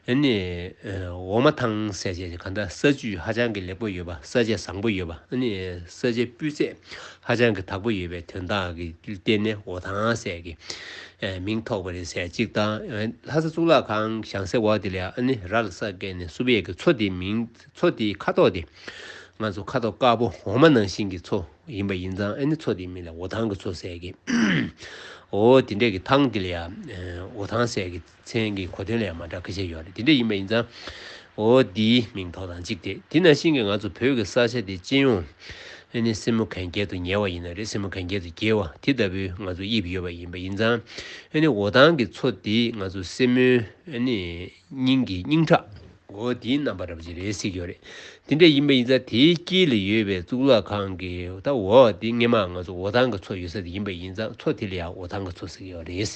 ཨ་ནི། ཨ། འོ་མ་ཐང་ཟེར་བྱས་གང་ལྟར་ས་བཅུད་ཧ་ཅང་གི་ལེགས་པོ་ཡོད་པ། ས་ཆ་བཟང་པོ་ཡོད་པ། ཨ་ནི་ས་ཆའི་སྤུས་ཚད་ཧ་ཅང་གི་དག་པོ་ཡོད་པའི་དོན་དག་གིས་བརྟེན་ནས་འོ་ཐང་ཟེར་གྱི། ཨ། མིང་ཐོགས་པ་རེད་ཟེར་གཅིག་དང་། ཨ། ལྷ་ས་གཙུག་ལག་ཁང་བཞེངས་སའི་འོག་དེ་ལ་ཡང་། ཨ་ནི་ར་ལ་ས་བཀལ་ནས་བསུབས་ཡས་ཀྱི་མཚོ་དེའི་མིང་། མཚོ་དེའི་ཁ་དོག་དེ་ང་ཚོ་ཁ་དོག་དཀར་པོ་འོ་མ་ནང་བཞིན་གྱི་མཚོ་ཡིན་པ་ཡིན་ཙང་། ཨ་ནི་མཚོ་དེའི་མིང་ལ་འོ་ཐང་གི་མཚོ་ཟེར་གྱི། འོ་དེ་འདྲས་ཀྱི་ཐང་དེ་ལ་ཡང་འོ་ཐང་ཟེར་གྱི་མཚན་གྱི་གོ་དོན་ལ་ཡང་མ་འདྲ་ཁ་ཤས་ཡོད་རེད། དེ་འདྲས་ཡིན་པ་ཡིན་ཙང་འོ་དེའི་མིང་ཐོགས་དང་གཅིག་དེ། དེ་ནང་བཞིན་གྱི་ང་ཚོ་བོད་ཀྱི་ས་ཆ་དེ་སྤྱི་ཡོངས། ཨ་ནི་སེན་མོ་གན་རྐྱལ་དུ་ཉལ་བ་ཡིན་ན་རེད། སེན་མོ་གན་རྐྱལ་དུ་འགྱེལ་བ་དེ་ལྟ་བུའི་ང་ཚོ་དབྱིབས་ཡོད་པ་ཡིན་པ་ཡིན་ཙང་། ཨ་ནི་འོ་ཐང་གི་མཚོ་དེ་ང་ཚོ་སེན་མོའི། ཨ་ནི། སྙིང་གི་སྙིང་ཁྲག་འོ་དེའི་རྣམ་པ་འདྲ་པོ་ཅིག་རེད་ཟེར་གྱི་ཡོད་རེད། དེ་འདྲ་ཡིན་པ་ཡིན་ཙང་དེའི་དཀྱིལ་ལ་ཡོད་པའི་གཙུག་ལག་ཁང་གི་ད་འོག་དེ་སྔོན་མ་ང་ཚོ་འོ་ཐང་གི་མཚོ་ཡོད་ས་དེ་ཡིན་པ་ཡིན་ཙང་། མཚོ་དེ་ལ་ཡང་འོ་ཐང་གི་མཚོ་ཟེར་གྱི་ཡོད་རེད།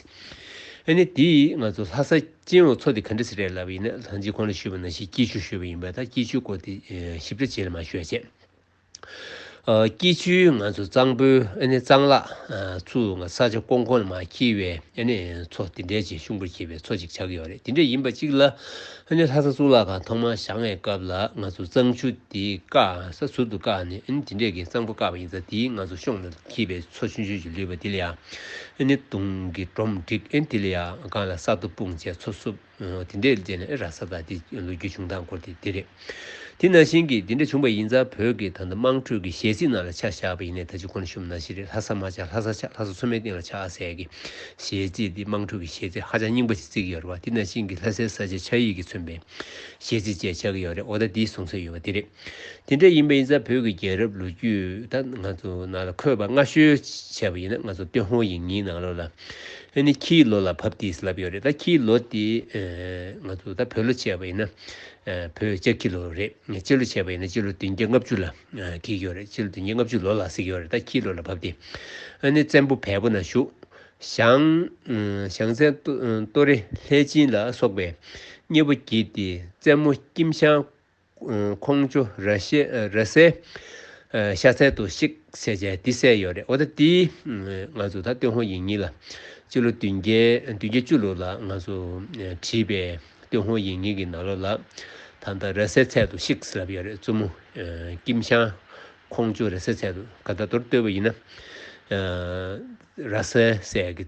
ཨ་ནི་དེ་ང་ཚོ་ལྷ་ས་སྤྱི་ཡོངས་མཚོ་དེ་ག་འདྲ་ཟེར་རེད་ལབ་པ་ཡིན་ན། ད་ཅི་གོང་ལ་ཞུས་པ་ནང་བཞིན་སྐྱིད་ཆུ་ཞུས་པ་ཡིན་པ། ད་སྐྱིད་ཆུའི་སྐོར་དེ་ཞིབ་ཕྲ་རྗེས་ལ་མར་ཞུ་ཡ་བྱས། ཨ། སྐྱིད་ཆུའི་ང་ཚོ་གཙང་པོའི། ཨ་ནི་གཙང་ལ། ཨ། ཚུར་ང་ས་ཆ་ཀོང་ཀོང་ལ་མར་འཁྱིལ་བའི། ཨ་ནི་མཚོ་དེ་འདྲའི་ཅིག་ཤུགས་པོ་སྐྱེས་པའི་མཚོ་ཅིག་ཆགས་ཀྱི་ཡོད་རེད། དེ་འདྲ་ཡིན་པ་གཅིག་ལ། ཨ་ནི་ལྷ་ས་གཙུག་ལག་ཁང་ཐོག་མར་བཞེངས་པའི་སྐབས་ལ་ང་ཚོ་གཙང་ཆུ་དེ་བཀག། ས་ཟུར་དུ་བཀག་ནས། ཨ་ནི་དེ་འདྲས་ཀྱི་གཙང་པོ་བཀག་པ་ཡིན་ཙང་། དེའི་ང་ཚོ་གཤོང་ལ་འཁྱིལ་བའི་མཚོ་ཆུང་ཆུང་ཅིག་ལུས་པ་དེ་ལ་ཡང་། ཨ་ནི་དུང་གི་སྒྲོམ་བསྒྲིགས། ཨ་ནི་དེ་ལ་ཡང་སྒང་ལ་ས་རྡོ་སྤུངས་བྱས་མཚོ་བསུབས། ཨ། དེ་འདྲའི་རྗེས་ནས་ར་ས་དང་དེ་ལོ་རྒྱུས་བྱུང་སྟངས་སྐོར་དེ་དེ་རེད། དེ་ནང་བཞིན་གྱི་དེ་འདྲ་བྱུང་བ་ཡིན་ཙང་། བོད་ཀྱི་ད་ལྟ་དམངས་ཁྲོད་ཀྱི་གཞས་ཚིག་ནང་ལ་ཆ་བཞག་པ་ཡིན་ནའི། ད་ཅི་གོང་ལ་ཞུས་པ་ནང་བཞིན་རེད། ལྷ་ས་མ་ཆགས་ལྷ་ས་ཆགས། ལྷ་ས་མཚོ་མོའི་སྟེང་ལ་ཆགས་ཟེར་གྱི་གཞས་ཚིག་དེ། དམངས་ཁྲོད་ཀྱི་གཞས་ཚིག་ཧ་ཅང་རྙིང་པ་ཞིག་བརྩི་གི་ཡོད་རེད་པ། དེ་ནང་བཞིན་གྱི་ལྷ་སའི་ས་ཆའི་ཆ་ཡིག་གིས་མཚོན་པའི་གཞས་ཚིག་བཅས་ཆགས་ཀྱི་ཡོད་རེད། འོ་ད་དེའི་གསུང་སྲོལ་ཡོད་པ་དེ་རེད། དེ་འདྲ་ཡིན་པ་ཡིན་ཙང་། བོད་ཀྱི་རྒྱལ་རབས་ལོ་རྒྱུས་ད་ང་ཚོ་ནང་ལ་འཁོད་པ་སྔ་ཤོས་བྱས་པ་ཡིན་ན། ང་ཚོ་ཏུན་ཧོང་ཡིག་རྙིང་ནང་ལོགས་ལ། ཨ་ནི་ཁྱིའི་ལོ་ལ་བབས་ཏེ་ལབ་ཡོད་རེད། ད་ཁྱིའི་ལོ་དེ། ཨ། ང་ཚོ་ད་བོད་ལོ་བྱས་པ་ཡིན་ན། ཨ། བོད་ལྕགས་ཁྱི་ལོ་རེད། སྤྱི་ལོ་བྱས་པ་ཡིན་ན་སྤྱི་ལོ་བདུན་བརྒྱ་ལྔ་བཅུ་ལ། ཨ། འཁེལ་གྱི་ཡོད་རེད། སྤྱི་ལོ་བདུན་བརྒྱ་ལྔ་བཅུ་ལོ་ལ་ཟེར་གྱི་ཡོད་རེད། ད་ཁྱིའི་ལོ་ལ་བབས་ཏེ། ཨ་ནི་བཙན་པོ་བལ་པོ་ན་བཞུགས། ཞང་། ཨ། ཞང་བཙན་ཏོ། ཏོ་རེ་ལྷས་བྱིན་ལ་སོགས་པའི་གཉེར་པོ་བགྱིས་ཏེ། བཙན་མོ་ཀྱིམ་ཤང་ཁོང་ཅོ་ར་ཤེ། ར་སའི་ཤ་ཚལ་དུ་གཤེགས་ཟེར་བྱས་འདི་གསལ་ཡོད་རེད། འོ་ད་འདི་ང་ཚོ་ད་ཏུན་ཧོང་ཡིག་རྙིང་ལ། སྤྱི་ལོ་བདུན་བརྒྱ། བདུན་བརྒྱ་བཅུ་ལོ་ལ་ང་ཚོ་བྲིས་པའི་ཏུན་ཧོང་ཡིག་རྙིང་གི་ནང་ལོགས་ལ། ད་ལྟ་ར་སའི་ཚལ་དུ་གཤེགས་ཟེར་ལབ་ཡོད་རེད། བཙུན་མོ་ཀྱིམ་ཤང་ཁོང་ཅོ་ར་སའི་ཚལ་དུ། ག་ད་མདོར་བསྡུས་པ་ཡིན་ན། ར་སའི་ཟེར་གྱི་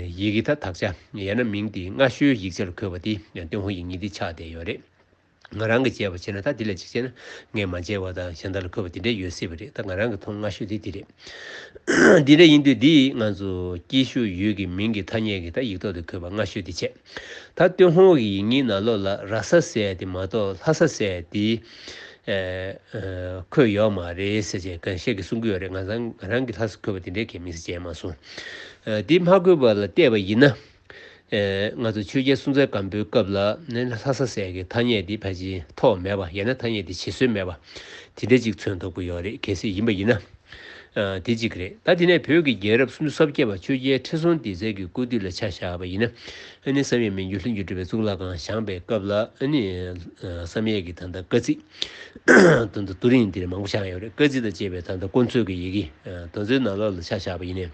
ཡི་གེ་ད་དག་ཆ་ཡང་ན་མིང་དེ་སྔ་ཤོས་ཡིག་ཆ་ལ་འཁོད་པ་དེ་ཏུན་ཧོང་ཡིག་རྙིང་དེ་ཆགས་བསྡད་ཡོད་རེད། ང་རང་གིས་མཇལ་བ་བྱས་ན། ད་འདི་ལས་གཅིག་བྱས་ན་ངས་མ་མཇལ་བ་དང་། གཞན་དག་ལ་འཁོད་པ་དེ་འདྲས་ཡོད་སྲིད་པ་རེད། ད་ང་རང་གིས་མཐོང་སྔ་ཤོས་དེ་འདི་རེད། འདི་འདྲ་ཡིན་དུས་འདི་ང་ཚོ་སྐྱིད་ཤོད་ཡུལ་གྱི་མིང་གི་ཐ་སྙད་ཀྱི་ད་ཡིག་ཐོག་ཏུ་འཁོད་པ་སྔ་ཤོས་དེ་བྱས། ད་ཏུན་ཧོང་གི་ཡིག་རྙིང་ནང་ལོགས་ལ་ར་ས་ཟེར་དེ་མ་གཏོགས་ལྷ་ས་ཟེར་དེ། ཨ། ཨ། འཁོད་ཡོད་མ་རེད་ཟེར་བྱས་གང་ཤེས་ཀྱིས་གསུང་གི་ཡོད་རེད། ང་ཚང་ང་རང་གིས་ལྷ་ས་འཁོད་པ་དེ་འདྲའི་གས་མིང་ས་མཇལ་མ་སོང་། ཨ། དེ་མ་འཁོད་པ་ལ་བལྟས་པ་ཡིན་ན། ཨེ། ང་ཚོ་ཆོས་རྒྱལ་སྲོང་བཙན་སྒམ་པོའི་སྐབས་ལ་ནི་ལྷ་ས་ཟེར་གྱི་ཐ་སྙད་འདི་ཕལ་ཆེར་ཐོགས་མེད་པ། ཡང་ན་ཐ་སྙད་འདི་བྱེད་སྲོལ་མེད་པ་དེ་འདྲ་ཅིག་མཚོན་ཐུབ་ཀྱི་ཡོད་རེད། གལ་སྲིད་ཡིན་པ་ཡིན་ན། ཨ། དེ་གཅིག་རེད། ད་དེ་ནས་བོད་ཀྱི་རྒྱལ་རབས་སུམ་ཅུ་སོ་བརྒྱད་པ་ཆོས་རྒྱལ་ཁྲི་སྲོང་ལྡེ་བཙན་གྱི་སྐུ་དུས་ལ་ཆ་བཞག་པ་ཡིན་ན། ཨ་ནི་བསམ་ཡས་མི་འགྱུར་ལྷུན་གྱིས་གྲུབ་པའི་གཙུག་ལག་ཁང་བཞེངས་པའི་སྐབས་ལ། ཨ་ནི་བསམ་ཡས་ཀྱི་ད་ལྟ་བཀའ་གཙིགས་ད་ལྟ་དུ་རིང་འདིར་མང་པོ་བཞེངས་ཡོད་རེད། བཀའ་གཙིགས་དང་བཅས་པའི་ད་ལྟ་དཀོན་མཆོག་གི་ཡི་གེ་དེ་ཚོའི་ནང་ལོགས་ལ་ཆ་བཞག་པ་ཡིན་ན།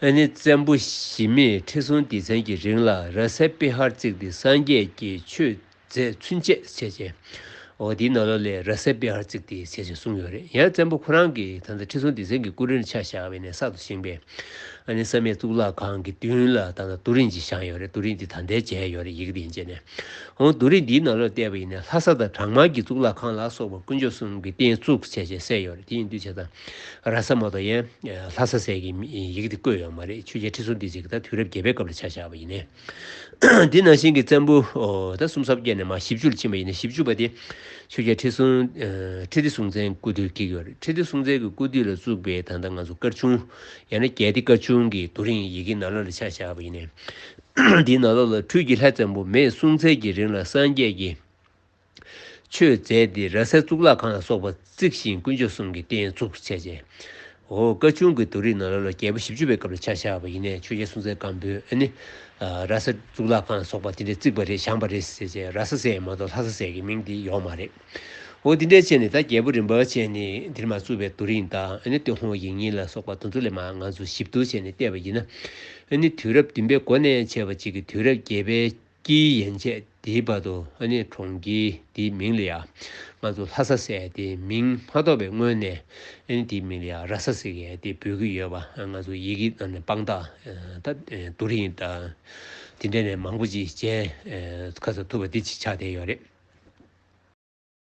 ཨ་ནི་བཙན་པོ་ཞི་མིས་ཁྲི་སྲོང་ལྡེ་བཙན་གྱི་རིང་ལ་ར་སའི་པེ་ཧར་བརྩིགས་ཏེ་སངས་རྒྱས་ཀྱི་ཆོས་མཛད་ཚུན་ཆད་ཟེར་བྱས། འོ་དེའི་ནང་ལོགས་ལ་ར་སའི་པེ་ཧར་བརྩིགས་ཏེ་ཟེར་བྱས་གསུངས་ཡོད་རེད། ཡང་བཙན་པོ་ཁོ་རང་གིས་ད་ལྟ་ཁྲི་སྲོང་ལྡེ་བཙན་གྱི་སྐུ་རིང་ཆ་བཞག་པ་ཡིན་ན། གསར་དུ་བཞེངས་པའི་ཨ་ནི་བསམ་ཡས་གཙུག་ལག་ཁང་གི་མདུན་ལ་ད་ལྟ་དུ་རིང་ཅིག་བཞེངས་ཡོད་རེད། དུ་རིང་འདི་ད་ལྟའི་མཇལ་ཡོད་རེད། ཡི་གེ་འདི་མཇལ་ནས། འོ་དུ་རིང་འདིའི་ནང་ལོགས་བལྟས་པ་ཡིན་ན་ལྷ་ས་དང་བྲག་དམར་གྱི་གཙུག་ལག་ཁང་ལ་སོགས་པ་དཀོན་མཆོག་གསུམ་གྱི་རྟེན་བཙུགས་བྱས་བྱས་གསལ་ཡོད་རེད། དེ་ཡིན་དུས་བྱས་ཙང་ར་ས་མ་གཏོགས་ཡང་ལྷ་ས་ཟེར་གྱི་མི་ཡི་གེ་འདི་བཀོད་ཡོད་མ་རེད། ཆོས་རྒྱལ་ཁྲི་སྲོང་ལྡེ་བཙན་གྱི་ད་དུས་རབས་བརྒྱད་པའི་སྐབས་ལ་ཆ་བཞག་པ་ཡིན་ནའི། འདི་ནང་བཞིན་གྱི་བཙན་པོ་ད་སུམ་ཅུ་སོ་བརྒྱད་ནས་མར་བཞི་བཅུ་ལ་ཕྱིན་པ་ཡིན་ན། བཞི་བཅུ་པ་དེ་ ཆོས་རྒྱལ་ཁྲི་སྲོང་ཨ་ཁྲི་ལྡེ་སྲོང་བཙན་སྐུ་དུས་ཀྱི་ཡོད་རེད། ཁྲི་ལྡེ་སྲོང་བཙན་གྱི་སྐུ་དུས་ལ་བཙུགས་པའི་ད་ལྟ་ང་ཚོ་སྐར་ཆུང་ཡང་ན་རྒྱལ་སྡེ་སྐར་ཆུང་གི་རྡོ་རིང་ཡི་གེ་ནང་ལོགས་ལ་ཆ་བཞག་པ་ཡིན་ནའི། འདིའི་ནང་ལོགས་ལ་འཕྲུལ་གྱི་ལྷ་བཙན་པོ་མེས་སྲོང་བཙན་གྱི་རིང་ལ་སངས་རྒྱས་ཀྱི་ཆོས་མཛད་དེ་ར་ས་གཙུག་ལག་ཁང་ལ་སོགས་པ་བརྩིགས་ཤིང་དཀོན་མཆོག་གསུམ་གྱི་རྟེན་བཙུགས་བྱས་རྗེས། འོ་སྐར་ཆུང་གི་རྡོ་རིང་ནང་ལོགས་ལ་རྒྱལ་པོ་བཞི་བཅུ་པའི་སྐབས་ལ་ཆ་བཞག་པ་ཡིན་ནའི་ཆོས་རྒྱལ་སྲོང་བཙན་སྒམ་པོས་ཨ་ནི་ཨ་ར་ས་གཙུག་ལག་ཁང་ལ་སོགས་པ་དེ་འདྲ་བརྩིགས་པ་རེད། བཞེངས་པ་རེད་ཟེར་བྱས་ར་ས་ཟེར་ཡ་མ་གཏོགས་ལྷ་ས་ཟེར་གྱི་མིང་དེ་ཡོད་མ་རེད། འོ་དེ་འདྲ་བྱས་ནས་ད་རྒྱལ་པོ་རིམ་པ་བྱས་ནས་དེར་མ་བཙུགས་པའི་རྡོ་རིང་དང་ཨ་ནི་ཏུན་ཧོང་ཡིག་རྙིང་ལ་སོགས་པ་དེ་ཚོ་ལ་མ་ང་ཚོ་ཞིབ་བསྡུར་བྱས་ནས་བལྟས་པ་ཡིན་ན། ཨ་ནི་དུས་རབས་བདུན་པའི་འགོ་ནས་བྱས་པ་གཅིག་གི་དུས་རབས་བརྒྱད་པའི་དཀྱིལ་ཡན་ཆད་དེའི་བར་དུ་ཨ་ནི་གྲོང་ཁྱེར་དེའི་མིང་ལ་ཡང་ང་ཚོ་ལྷ་ས་ཟེར་དེའི་མིང་མ་ཐོགས་པའི་སྔོན་ནས་ཨ་ནི་དེའི་མིང་ལ་ཡང་ར་ས་ཟེར་ཡས་དེ་འབོད་ཀྱི་ཡོད་པ་ང་ཚོ་ཡི་གེ་ནང་ནས་དཔང་རྟགས་ད་རྡོ་རིང་དང་དེ་འདྲ་ནས་མང་པོ་ཅིག་མཇལ་ཁ་ཚ་ཐུབ་པ་དེ་ཅིག་ཆགས་བསྡད་ཡོད་རེད།